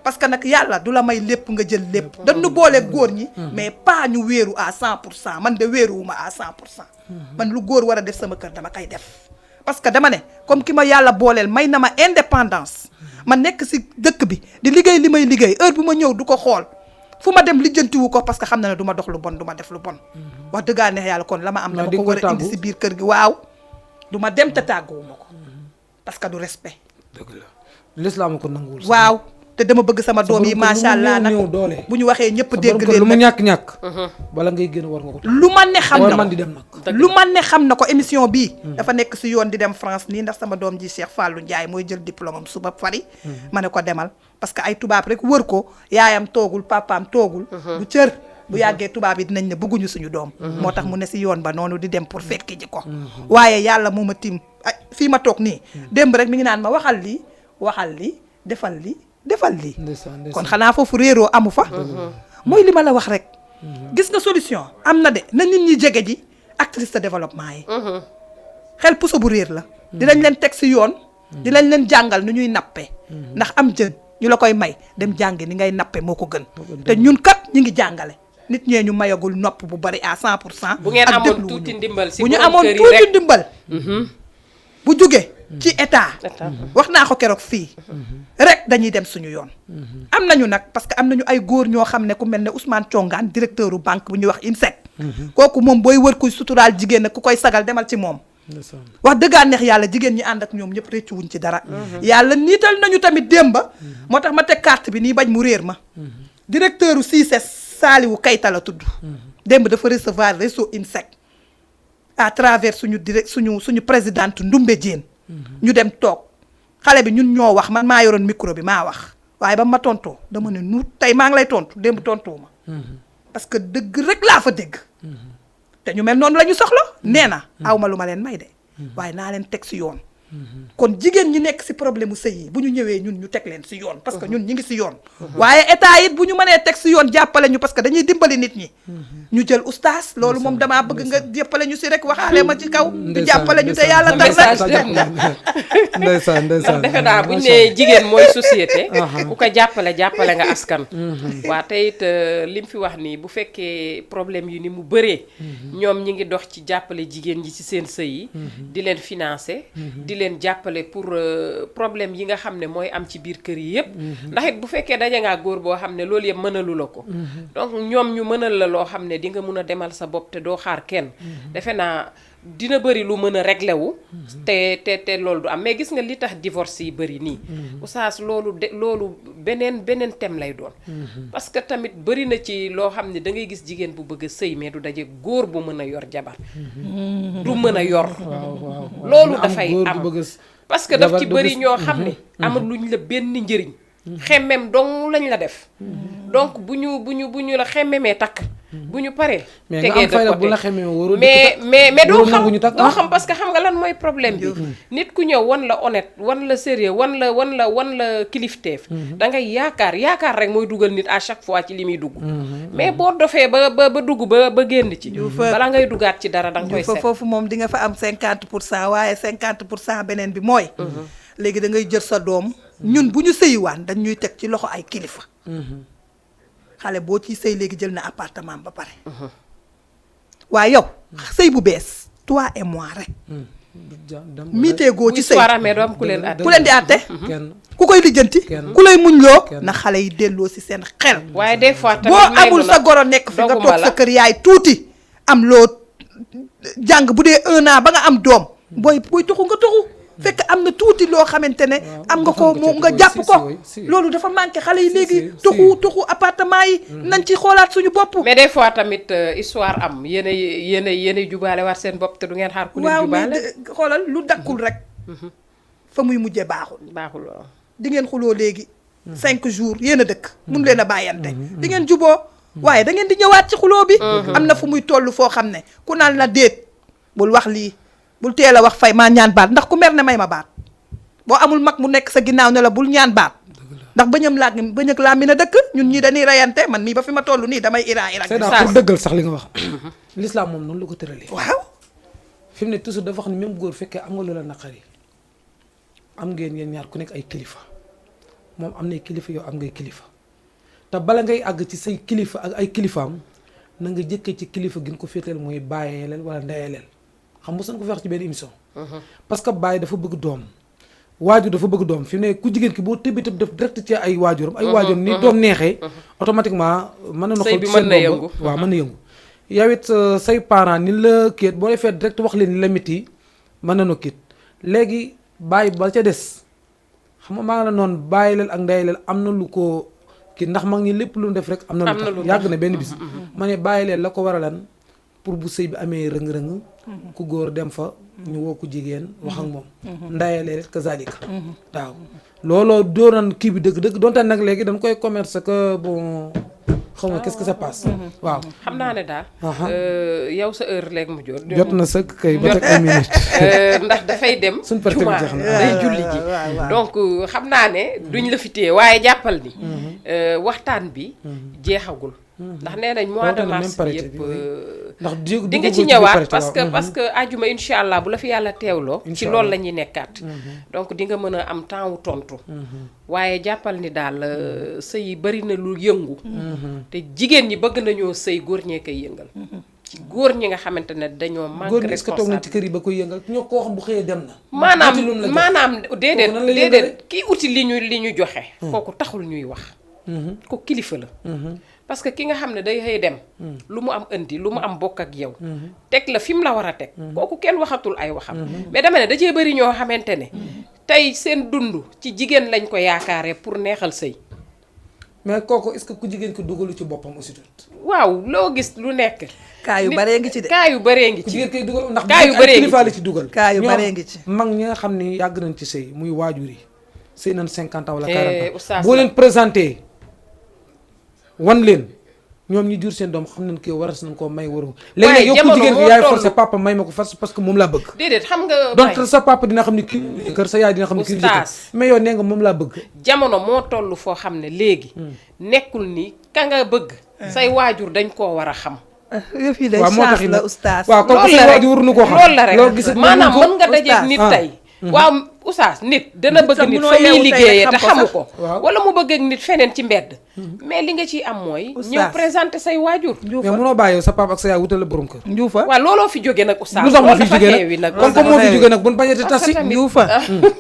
parce que nag yàlla du la may lépp nga jël lépp dañu boole góor ñi mais pas ñu wéeru à 100% man de wéeruwuma à 100% man lu góor war a def sama kër dama koy def parce que dama ne comme ki ma yàlla booleel may na ma indépendance ma nekk si dëkk bi di liggéey li may liggéey heure bu ma ñëw du ko xool fu ma dem lijjantiwu ko parce que xam na ne du ma dox lu bon du ma def lu bon wax dëggaa neex yàlla kon la ma am dama ko war a indi si biir kër gi waaw du ma dem te tàgguwuma ko parce que du respect. dëgg la l'islam ko nanguwul. waaw te dama bëgg sama doom yi macha allah nag bu ñu waxee ñëpp dégg leen lu mu ñàkk-ñàkk. bala ngay génn war nga ko. lu ma ne xam na man di dem nag. lu ma ne xam na ko émission bii. dafa nekk si yoon di dem France nii ndax sama doom ji Cheikh Fallou Ndiaye mooy jël diplôme am suba fari. ma ne ko demal parce que ay tubaab rek wër ko yaayam toogul papaam toogul. du cër bu yàggee tubaab yi dinañ ne bëgguñu suñu doom. moo tax mu ne si yoon ba noonu di dem pour fekki ji ko. waaye yàlla moo ma tiim fii ma toog nii démb rek mi ngi naan ma waxal lii defal lii kon xanaa foofu réeroo amu fa mooy li ma la wax rek gis nga solution am na de na nit ñi jege ji actrice de développement yi xel puso bu réer la dinañ leen teg si yoon dinañ leen jàngal nu ñuy nappe ndax am jën ñu la koy may dem jàngi ni ngay nappe moo ko gën te ñun kat ñi ngi jàngale nit ñee ñu mayagul nopp bu bari à 100% bu ngeen amoon tuuti ndimbal si bu ñu amoon tuuti ndimbal bu jóge ci état wax naa ko keroog fii rek dañuy dem suñu yoon am nañu nag parce que am nañu ay góor ñoo xam ne ku mel ne Ousmane Thiongaan directeur u banque bu ñuy wax IMSEC kooku moom booy wër kuy suturaal jigéen nag ku koy sagal demal ci moom wax dëggaa neex yàlla jigéen ñi ànd ak ñoom ñëpp réccu wuñ ci dara yàlla niital nañu tamit démba moo tax ma teg carte bi nii bañ mu réer ma directeur u CICES Saliwu Kayta la tudd démb dafa recevoir réseau IMSEC à travers suñu présidente Ndumbe Diène ñu dem toog xale bi ñun ñoo wax man maa yoroon micro bi maa wax waaye ba ma tontoo dama ne nu tey maa ngi lay tontu démb tontuwuma parce que dëgg rek laa fa dégg te ñu mel noonu la ñu soxla nee na aw ma lu ma leen may de waaye naa leen teg si yoon kon jigéen ñi nekk si problème mu sëy yi bu ñu ñëwee ñun ñu teg leen si yoon parce que ñun ñi ngi si yoon waaye état it bu ñu mënee teg si yoon jàppale ñu parce que dañuy dimbali nit ñi ñu jël oustaz loolu moom damaa bëgg nga jàppale ñu si rek waxaale ma ci kaw di jàppale ñu te yàlla tax ndeysaan ndax defe naa bu ñu nee jigéen mooy société ku ko jàppale nga askan waa te it li mu fi wax nii bu fekkee problème yi ni mu bëree ñoom ñi ngi dox ci jàppale jigéen ñi ci seen sëy yi di leen financer di leen jàppale pour problème yi nga xam ne mooy am ci biir kër yi yëpp ndax it bu fekkee daje ngaa góor boo xam ne loolu yëpp mënalu la ko donc ñoom ñu mënal la loo xam ne di nga mun a demal sa bopp te doo xaar kenn defe naa dina bëri lu mën a réglé wu te loolu du am mais gis nga li tax divorce yi bëri nii oustaz loolu beneen thème lay doon parce que tamit bëri na ci loo xam ne da ngay gis jigéen bu bëgg a sëy mais du daje góor bu mën a yor jabar du mën a yor loolu dafay am parce que daf ci bëri ñoo xam ne amul luñ la benn njëriñ xemmem dong lañ la def donc bu ñu la xemmemee takk bu ñu paree tegee de côté mais doo xam parce que xam nga lan mooy problème bi nit ku ñëw wan la honnête wan la sérieux wan la kilifteef da ngay yaakaar rek mooy dugal nit à chaque fois ci li muy dugg mais boo dofee ba dugg ba génn ci bala ngay duggaat ci dara da nga koy seet foofu moom di nga fa am 50% waaye 50% beneen bi mooy léegi da ngay jël sa doom ñun bu ñu sëyiwaan dañ ñuy teg ci loxo ay kilifa xale boo ciy sëy léegi jël na appartement ba pare waaye yow sëy bu bees toi et moi rek miitee goo ci sëy ku leen di àtte ku koy lijjanti ku lay muñ loo na xale yi delloo si seen xel waaye des fois tamit boo amul sa goro nekk fi nga toog sa kër yaay tuuti am loo jàng bu dee 1 an ba nga am doom booy tuxu nga tuxu fekk am na tuuti loo xamante ne am nga ko moom nga jàpp ko loolu dafa manqué xale yi léegi tuxu appartement yi nañ ci xoolaat suñu bopp mais des fois tamit histoire am yéenay jubaale waat seen bopp te du ngeen xaar ku leen jubaale mais xoolal lu dakkul rek fa muy mujjee baaxul di ngeen xuloo léegi 5 jours yéen a dëkk mun leen a bàyyante di ngeen juboo waaye da ngeen di ñëwaat ci xuloo bi am na fu muy toll foo xam ne ku naan la déet bul wax lii bul teel a wax fay maa ñaan baat ndax ku mer ne may ma baat boo amul mag mu nekk sa ginnaaw ne la bul ñaan baat ndax bëñëg laa mi na dëkk ñun ñii dañuy reyante man mii ba fi ma toll nii damay ira c'est pour dëggal sax li nga wax l'islam moom noonu la ko tëralee waaw fi mu ne toujours dafa wax ni même góor fekkee am nga lu la naqari am ngeen yéen ñaar ku nekk ay kilifa moom am nay kilifa yow am ngay kilifa te bala ngay àgg ci say kilifa ak ay kilifaam na nga jëkkee ci kilifa gi nga ko féeteel mooy bàyyeeleel wala ndeyeleel xam nga ko fi wax ci benn émission parce que bàyyi dafa bëgg doom waajur dafa bëgg doom fi mu ne ku jigéen ki boo tëbbi tëb def direct ci ay waajuram ay waajuram ni doom neexee automatiquement mën na xool mën na yëngu waaw mën na yëngu yow it say parents ni la kéet boo defee direct wax leen ni la métti mën na no kéet léegi bàyyi ba ca des xam nga maa ngi la noonu bàyyi leel ak ndey leel am na lu ko kii ndax mag ñi lépp lu mu def rek am na lu tax yàgg na benn bis ma ne bàyyi leel la ko war a lan pour bu sëy bi amee rëng-rëng ku góor dem fa ñu woo ku jigéen wax ak moom ndayalee rek kazalika waaw looloo doonan kii bi dëgg-dëgg donte nag léegi dañ koy commerce que bon xaw ma qu'est-ce que ça passe waaw xam naa ne daal yow sa heure léegi mu jot na sëkk kay ba teg 1 minute ndax dafay dem suñ parti bi jeex na day julli ji donc xam naa ne duñ la fi téye waaye jàppal ni waxtaan bi jeexagul ndax nee nañ mois de mars bi yëpp ndax di nga ci ñëwaat parce que ajuma incha allah bu la fi yàlla teewloo ci loolu la ñuy nekkaat donc di nga mën a am temps wu tontu waaye jàppal ni daal sëy yi bari na lu yëngu te jigéen ñi bëgg nañoo sëy góor ñee koy yëngal ci góor ñi nga xamante ne dañoo manque est-ce que toog nañ ci kër yi ba koy yëngal ñoo ko xam bu xëyee dem na maanaam déedéet kii uti li ñu joxe kooku taxul ñuy wax ko kilifa la parce que ki nga xam ne day xëy dem lu mu am indi lu mu am bokk ak yow teg la fi mu la war a teg kooku kenn waxatul ay waxam mais dama ne da cee bëri ñoo xamante ne tey seen dund ci jigéen lañ ko yaakaaree pour neexal sëy mais kooku est-ce que ku jigéen ki dugalu ci boppam aussi waaw loo gis lu nekk kaa yu baree ngi ci de kaa yu baree ngi ci jigéen kay dugal ndax kaa yu baree ngi kilifa la ci dugal kaa yu baree ngi ci mag ñi nga xam ni yàgg nañ ci sëy muy waajur yi sëy nañ 50 ans wala 40 ans boo leen présenté wan leen ñoom ñi jur seen doom xam nañ kii waras nañ koo may waru léegi nag yow ku jigéen ki yaay forcé papa may ma ko force parce que moom laa bëgg déedéet xam nga donc sa papa dina xam ni kii kër sa yaay dina xam ni kii mais yow nee nga moom laa bëgg jamono moo toll foo xam ne léegi nekkul ni ka nga bëgg say waajur dañ koo war a xam yëf yi day chance la oustaz waaw kon say waajur waruñu koo xam loolu la rek maanaam mën nga dajeeg nit tey waaw oustaz nit dana bëgg nit fa muy liggéeyee te xamu ko wala mu bëgg ak nit feneen ci mbedd mais li nga ciy am mooy ñëw présenté say waajur mais mënoo bàyyi sa papa ak sa yaay wutal la borom kër njuufa waaw looloo fi jóge nag oustaz lu tax moo fi jóge nag kon comme moo fi jóge nag buñ bañete tasi njuufa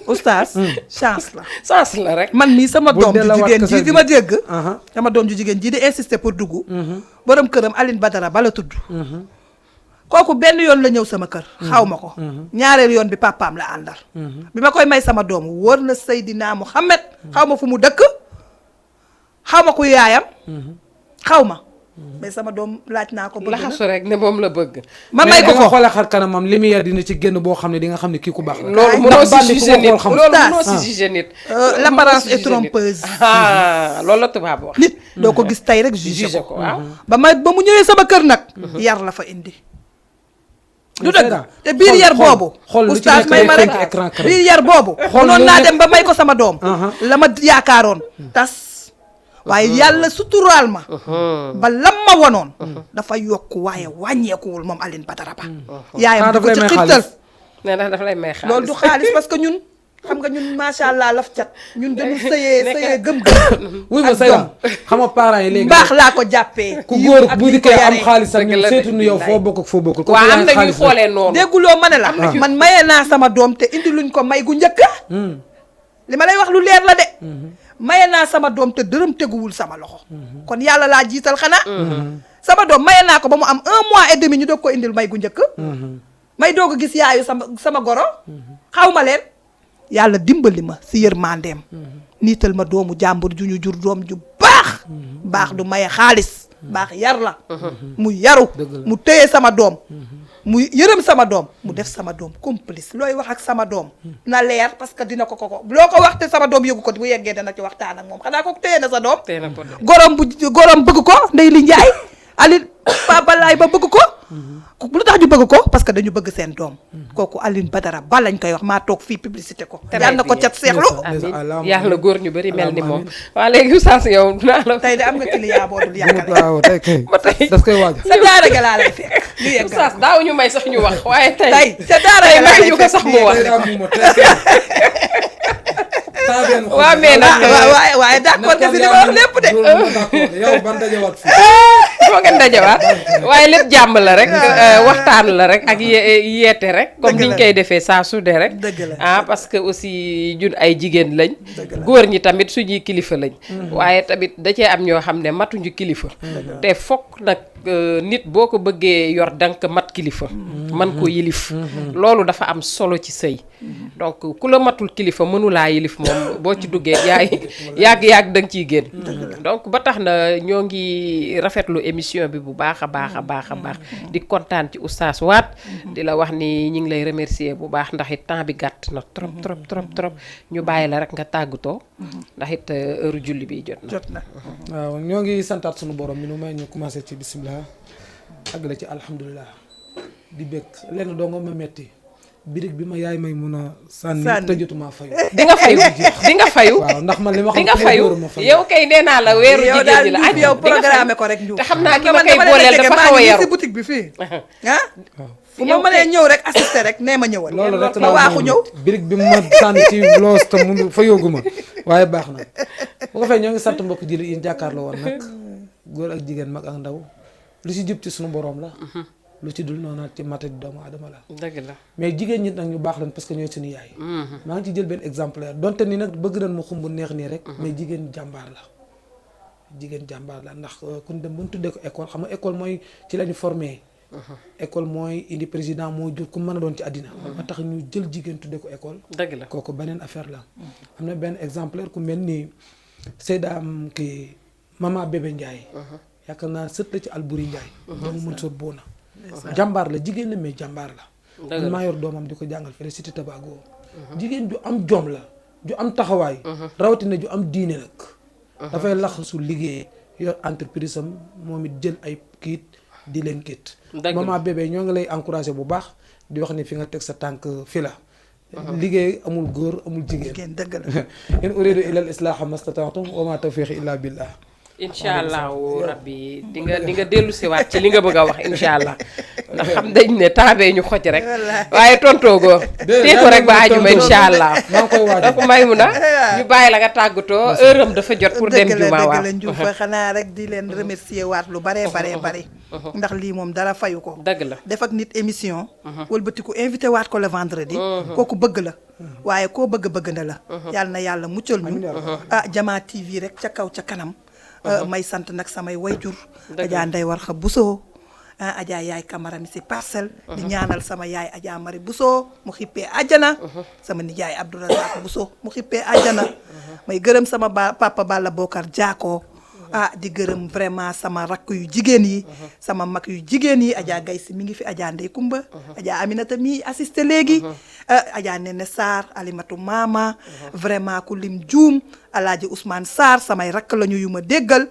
oustaz chance la chance la rek man mii sama doom ju jigéen ji di ma dégg sama doom ju jigéen ji di insister pour dugg borom këram Aline Badara bala tudd kooku benn yoon la ñëw sama kër xaw ma ko ñaareel yoon bi papaam la àndal bi ma koy may sama doom wóor na Seydina Muhammad xaw ma fu mu dëkk xaw ma ku yaayam xaw ma mais sama doom laaj naa ko bëgg na laxasu rek ne moom la bëgg ma may ko ko xoolee xar kanamam lumière dina ci génn boo xam ne di nga xam ne kii ku baax la loolu mënoo si jugé nit loolu mënoo si jugé nit l'apparence est trompeuse loolu la tubaab wax nit doo ko gis tey rek jugé ko waaw ba mu ñëwee sama kër nag yar la fa indi du dëgg te biir yar boobu oustaz may ma rek biir yar boobu noonu naa dem ba may ko sama doom la ma yaakaaroon tas waaye yàlla suturaal ma ba lam ma wonoon dafa yokk waaye wàññeekuwul moom Aline Badara Ba yaayam du ko ci xittal nee na dafa lay may xaalis loolu du xaalis parce que ñun xam nga ñun macha allah laf cat ñun dañu sëyee gëm-gëm. wuy ma sayam xam nga parents yi léegi. mbaax laa ko jàppee. ku góor bu dikkee am xaalis ak ñun seetu nu yow foo bokk ak foo bokkul. waaw am na ñuy xoolee noonu. dégguloo ma ne la. man maye naa sama doom te indi luñ ko may gu njëkk. li ma lay wax lu leer la de. maye naa sama doom te dërëm teguwul sama loxo. kon yàlla laa jiital xanaa. sama doom maye naa ko ba mu am 1 mois et demi ñu doog ko indil may gu njëkk. may doog a gis yaayu sama goro. xaw ma leen. yàlla dimbali ma si yërmandeem. niital ma doomu jàmbur ju ñu jur doom ju baax. baax du maye xaalis. baax yar la. mu yaru mu téye sama doom. mu yërëm sama doom mu def sama doom complice looy wax ak sama doom. na leer parce que dina ko loo ko wax te sama doom yëgu ko bu yeggee dana ci waxtaan ak moom xanaa ko téye na sa doom. gorom bëgg ko Ndeye Li Ndiaye Aline Papa Laay ba bëgg ko. lu tax ñu bëgg ko parce que dañu bëgg seen doom. kooku Aline Badara Ba lañ koy wax maa toog fii publicité ko. yàlla na ko cat seexlu. amiin yàlla góor ñu bëri mel ni moom. waa léegi oustaz yow naa la. tey de am nga client boo dul yàqale. waaw tey kay ba tey das koy waaj. sa daara ga laa lay fekk. lu yegg oustaz daaw ñu may sax ñu wax waaye tey. sa daara ga laa lay ñu ko sax mu wax. waaw mais nag waaye d'accord nga si li ma wax lépp de. yow ban dajawaat fii. foo ngeen dajawaat waaye lépp jàmm la rek waxtaan la rek ak yeete rek comme niñ koy defee saa su de rek parce que aussi ñun ay jigéen lañ góor ñi tamit suñuy kilifa lañ waaye tamit da cee am ñoo xam ne matuñu kilifa te fokk nag nit boo ko bëggee yor dank mat kilifa man ko yilif loolu dafa am solo ci sëy donc ku la matul kilifa mënulaa yilif moom boo ci duggee yàgg danga ciy génn donc ba tax na ñoo ngi rafetlu émission bi bu baax a baax di kontaan ci oustaz Wade di la wax ni ñu ngi lay remercier bu baax ndax it temps bi gàtt na trop ñu bàyyi la rek nga tàggatoo ndax it heure julli bi jot na waaw ñoo ngi santaat sunu borom mi nu may ñu commencé ci bismillah àgg la ci alhamdulilah di bëgg lenn doo nga ma metti birig bi ma yaay may mun a sànni tëjatuma fayu di nga fayu waaw ndax man li ma xam di nga fayu yow kay nee naa la weeru jigéen ñi la ak yow programme ko rek ñu te xam naa ki ma koy booleel dafa xaw a yaru si boutique bi fii fu ma mënee ñëw rek assister rek nee ma ñëwal loolu rek ma waaxu ñëw birig bi ma sànni ci loos te mun fa yóoguma waaye baax na bu ko fee ñoo ngi sant mbokk ji yi jàkkaarloo woon nag góor ak jigéen mag ak ndaw lu si jub ci suñu borom la lu ci dul noonu ci mata di doomu aadama la dëgg la mais jigéen ñi nag ñu baax leen parce que ñooy suñu yaay maa ngi ci jël benn exemplaire donte ni nag bëgg nañ mu xumb neex nii rek mais jigéen jàmbaar la ndax kun dem ba ñu tuddee ko école xam nga école mooy ci la ñu formé école mooy indi président moo jur ku mën a doon ci àddina ba tax ñu jël jigéen tuddee ko école dëgg la kooku beneen affaire la am na benn exemplaire ku mel ni Seyda am kii Mama Bébé Ndiaye yaakaar naa sët la ci Alburi Ndiaye doomu mën soot boona jàmbaar la jigéen la mais jàmbaar la man maa yor doomam di ko jàngal fële Cité Tabago jigéen ju am jom la ju am taxawaay rawatina ju am diine nag dafay lax su liggéey yor entreprise am moom it jël ay kiit di leen kiit Mama Bébé ñoo ngi lay encouragé bu baax di wax ni fi nga teg sa tànk fi la liggéey amul góor amul jigéen dëgg la in uridu illa al islaha mastata'tu wa ma tawfiqi illa billah incha allahu rabbi di nga dellu siwaat ci li nga bëgg a wax incha allah ndax xam dañ ne taabee ñu xoj rek waaye tontoogoo tee ko rek ba ajuma incha allah maa ngi koy waaj donc Maymuna ñu bàyyi la nga tàggatoo heure am dafa jot pour dem juma waaw dëgg la Ndioufa xanaa rek di leen remercier waat lu bare ndax lii moom dara fayu ko dëgg la def ak nit émission wëlbatiku invité waat ko le vendredi kooku bëgg la waaye koo bëgg na la yàlla na yàlla muccal ñu Jama TV rek ca kaw ca kanam may sant nag samay wayjur Adja Ndeye Warxa Bousso Adja yaay Camara mi si Parcelles di ñaanal sama yaay Adja Mari Bousso mu xippee àjjana sama nijaay Abdourazak Bousso mu xippee àjjana may gërëm sama papa Balla Bokar Diako di gërëm vraiment sama rakk yu jigéen yi sama mag yu jigéen yi Adja Gay si mi ngi fi Adja Ndey Kumba Adja Aminata mi assisté léegi Adja Nene Sarr Alimatu Mama vraiment ku lim juum Alaaji Ousmane Sarr samay rakk lañu yu ma déggal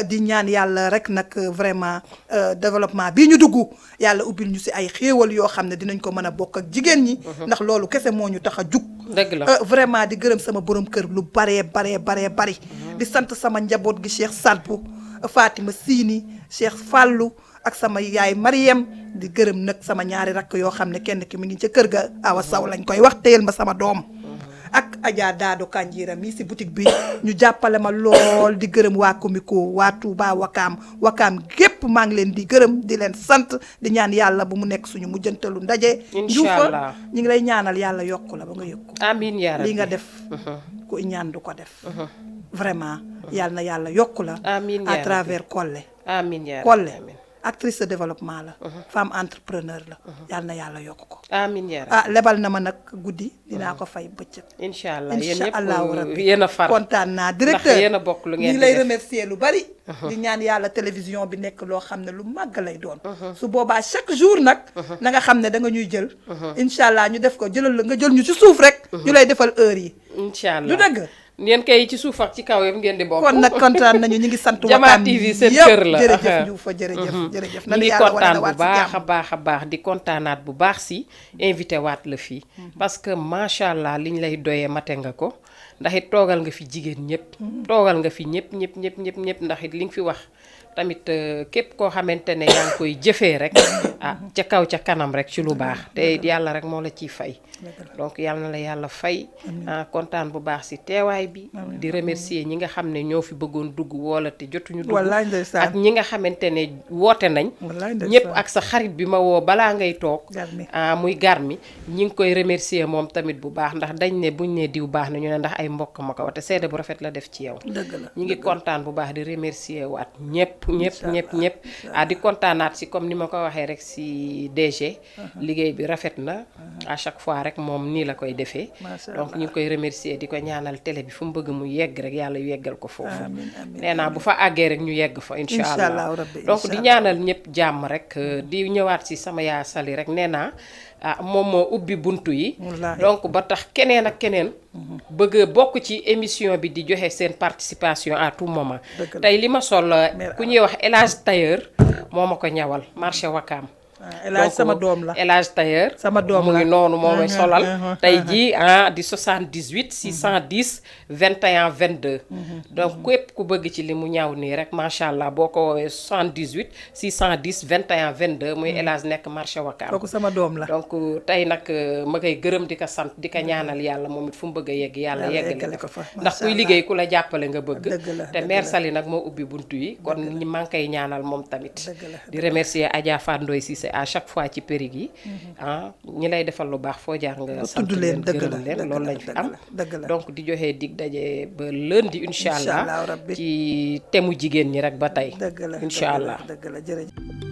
di ñaan yàlla rek nag vraiment développement bii ñu dugg yàlla ubbil ñu si ay xéewal yoo xam ne dinañ ko mën a bokk ak jigéen ñi ndax loolu kese moo ñu tax a jug dëgg la vraiment di gërëm sama borom kër lu bari di sant sama njaboot gi Cheikh Sadbu Fatima Sini Cheikh Fallou ak sama yaay Mariam di gërëm nag sama ñaari rakk yoo xam ne kenn ki mu ngi ca kër ga Awa Saw lañ koy wax téyel ma sama doom ak Adja Daado Kanjira mi si boutique bi ñu jàppale ma lool di gërëm waa Comico waa Touba Wakaam gépp maa ngi leen di gërëm di leen sant di ñaan yàlla bu mu nekk suñu mujjantalu ndaje. Inch'Allah ñu ngi lay ñaanal yàlla yokku la ba nga yokku. amiin yaa rabbi li nga def. ku ñaan du ko def. vraiment yàlla na yàlla yokku la. amiin à travers Collé. amiin yaa rabbi Collé actrice de développement la. femme entrepreneur la. yàlla na yàlla yokk ko. amiin yaa rabbi lebal na ma nag guddi dinaa ko fay bëccëg. incha allah incha allahu rabbi yéen a far kontaan naa directeur yéen a bokk lu ngeen di lay remercier lu bari. di ñaan yàlla télévision bi nekk loo xam ne lu màgg lay doon. su boobaa chaque jour nag. na nga xam ne da nga ñuy jël. incha allah ñu def ko jëlal la nga jël ñu ci suuf rek. ñu lay defal heure yi. incha allah du dëgg. ngeen kay ci suuf ak ci kaw yëpp ngeen di bokk. kon nag kontaan nañu ñu ngi sant. Jama TV seen kër la jërëjëf Diouf jërëjëf. ñu ngi kontaan bu baax a baax di kontaanaat bu baax si invité waat la fii. parce que macha allah liñ lay doyee mate nga ko ndax it toogal nga fi jigéen ñëpp. toogal nga fi ñëpp ndax it li nga fi wax. tamit képp koo xamante ne yaa ngi koy jëfee rek ca kaw ca kanam rek ci lu baax te yàlla rek moo la ciy fay donc yàlla na la yàlla fay kontaan bu baax si teewaay bi di remercier ñi nga xam ne ñoo fi bëggoon dugg woola te jotuñu dugg ak ñi nga xamante ne woote nañ ñëpp ak sa xarit bi ma woo balaa ngay toog muy Garmi ñi ngi koy remercier moom tamit bu baax ndax dañ ne buñ ne diw baax na ñu ne ndax ay mbokk ma ko wate seede bu rafet la def ci yow ñi ngi kontaan bu baax di remercier waat ñëpp di kontaanaat si comme ni ma ko waxee rek si DG liggéey bi rafet na à chaque fois rek moom nii la koy defee donc ñu ngi koy remercier di ko ñaanal télé bi fu mu bëgg mu yegg rek yàlla yeggal ko foofu nee naa bu fa àggee rek ñu yegg fa incha allah donc di ñaanal ñëpp jàmm rek di ñëwaat si sama yaa sali rek nee naa moom moo ubbi buntu yi donc ba tax keneen ak keneen bëgg bokk ci émission bi di joxe seen participation à tout moment tey li ma sol ku ñuy wax El Hadj Tailleur moo ma ko ñawal marché Wakaam El Hadj sama doom la El Hadj Tailleur sama doom mu ngi noonu moo may solal tey jii di 78 610 21 22 donc képp ku bëgg ci li mu ñaw nii rek macha allah boo ko woowee 78 610 21 22 muy El Hadj nekk marché Wakaam kooku sama doom la donc tey nag ma koy gërëm di ko sant di ko ñaanal yàlla moom it fu mu bëgg a yegg yàlla yeggale ko fa ndax kuy liggéey ku la jàppale nga bëgg te mère Sali nag moo ubbi buntu yi kon ñi maa ngi koy ñaanal moom tamit di remercier Adja Fandoy Cissé à chaque fois ci périg yi ñi lay defal lu baax foo jaar nga sant leen gërëm leen loolu lañ fi am donc di joxe dig daje ba lundi incha allah ci temu jigéen ñi rek ba tey incha allah dëgg la jërëjëf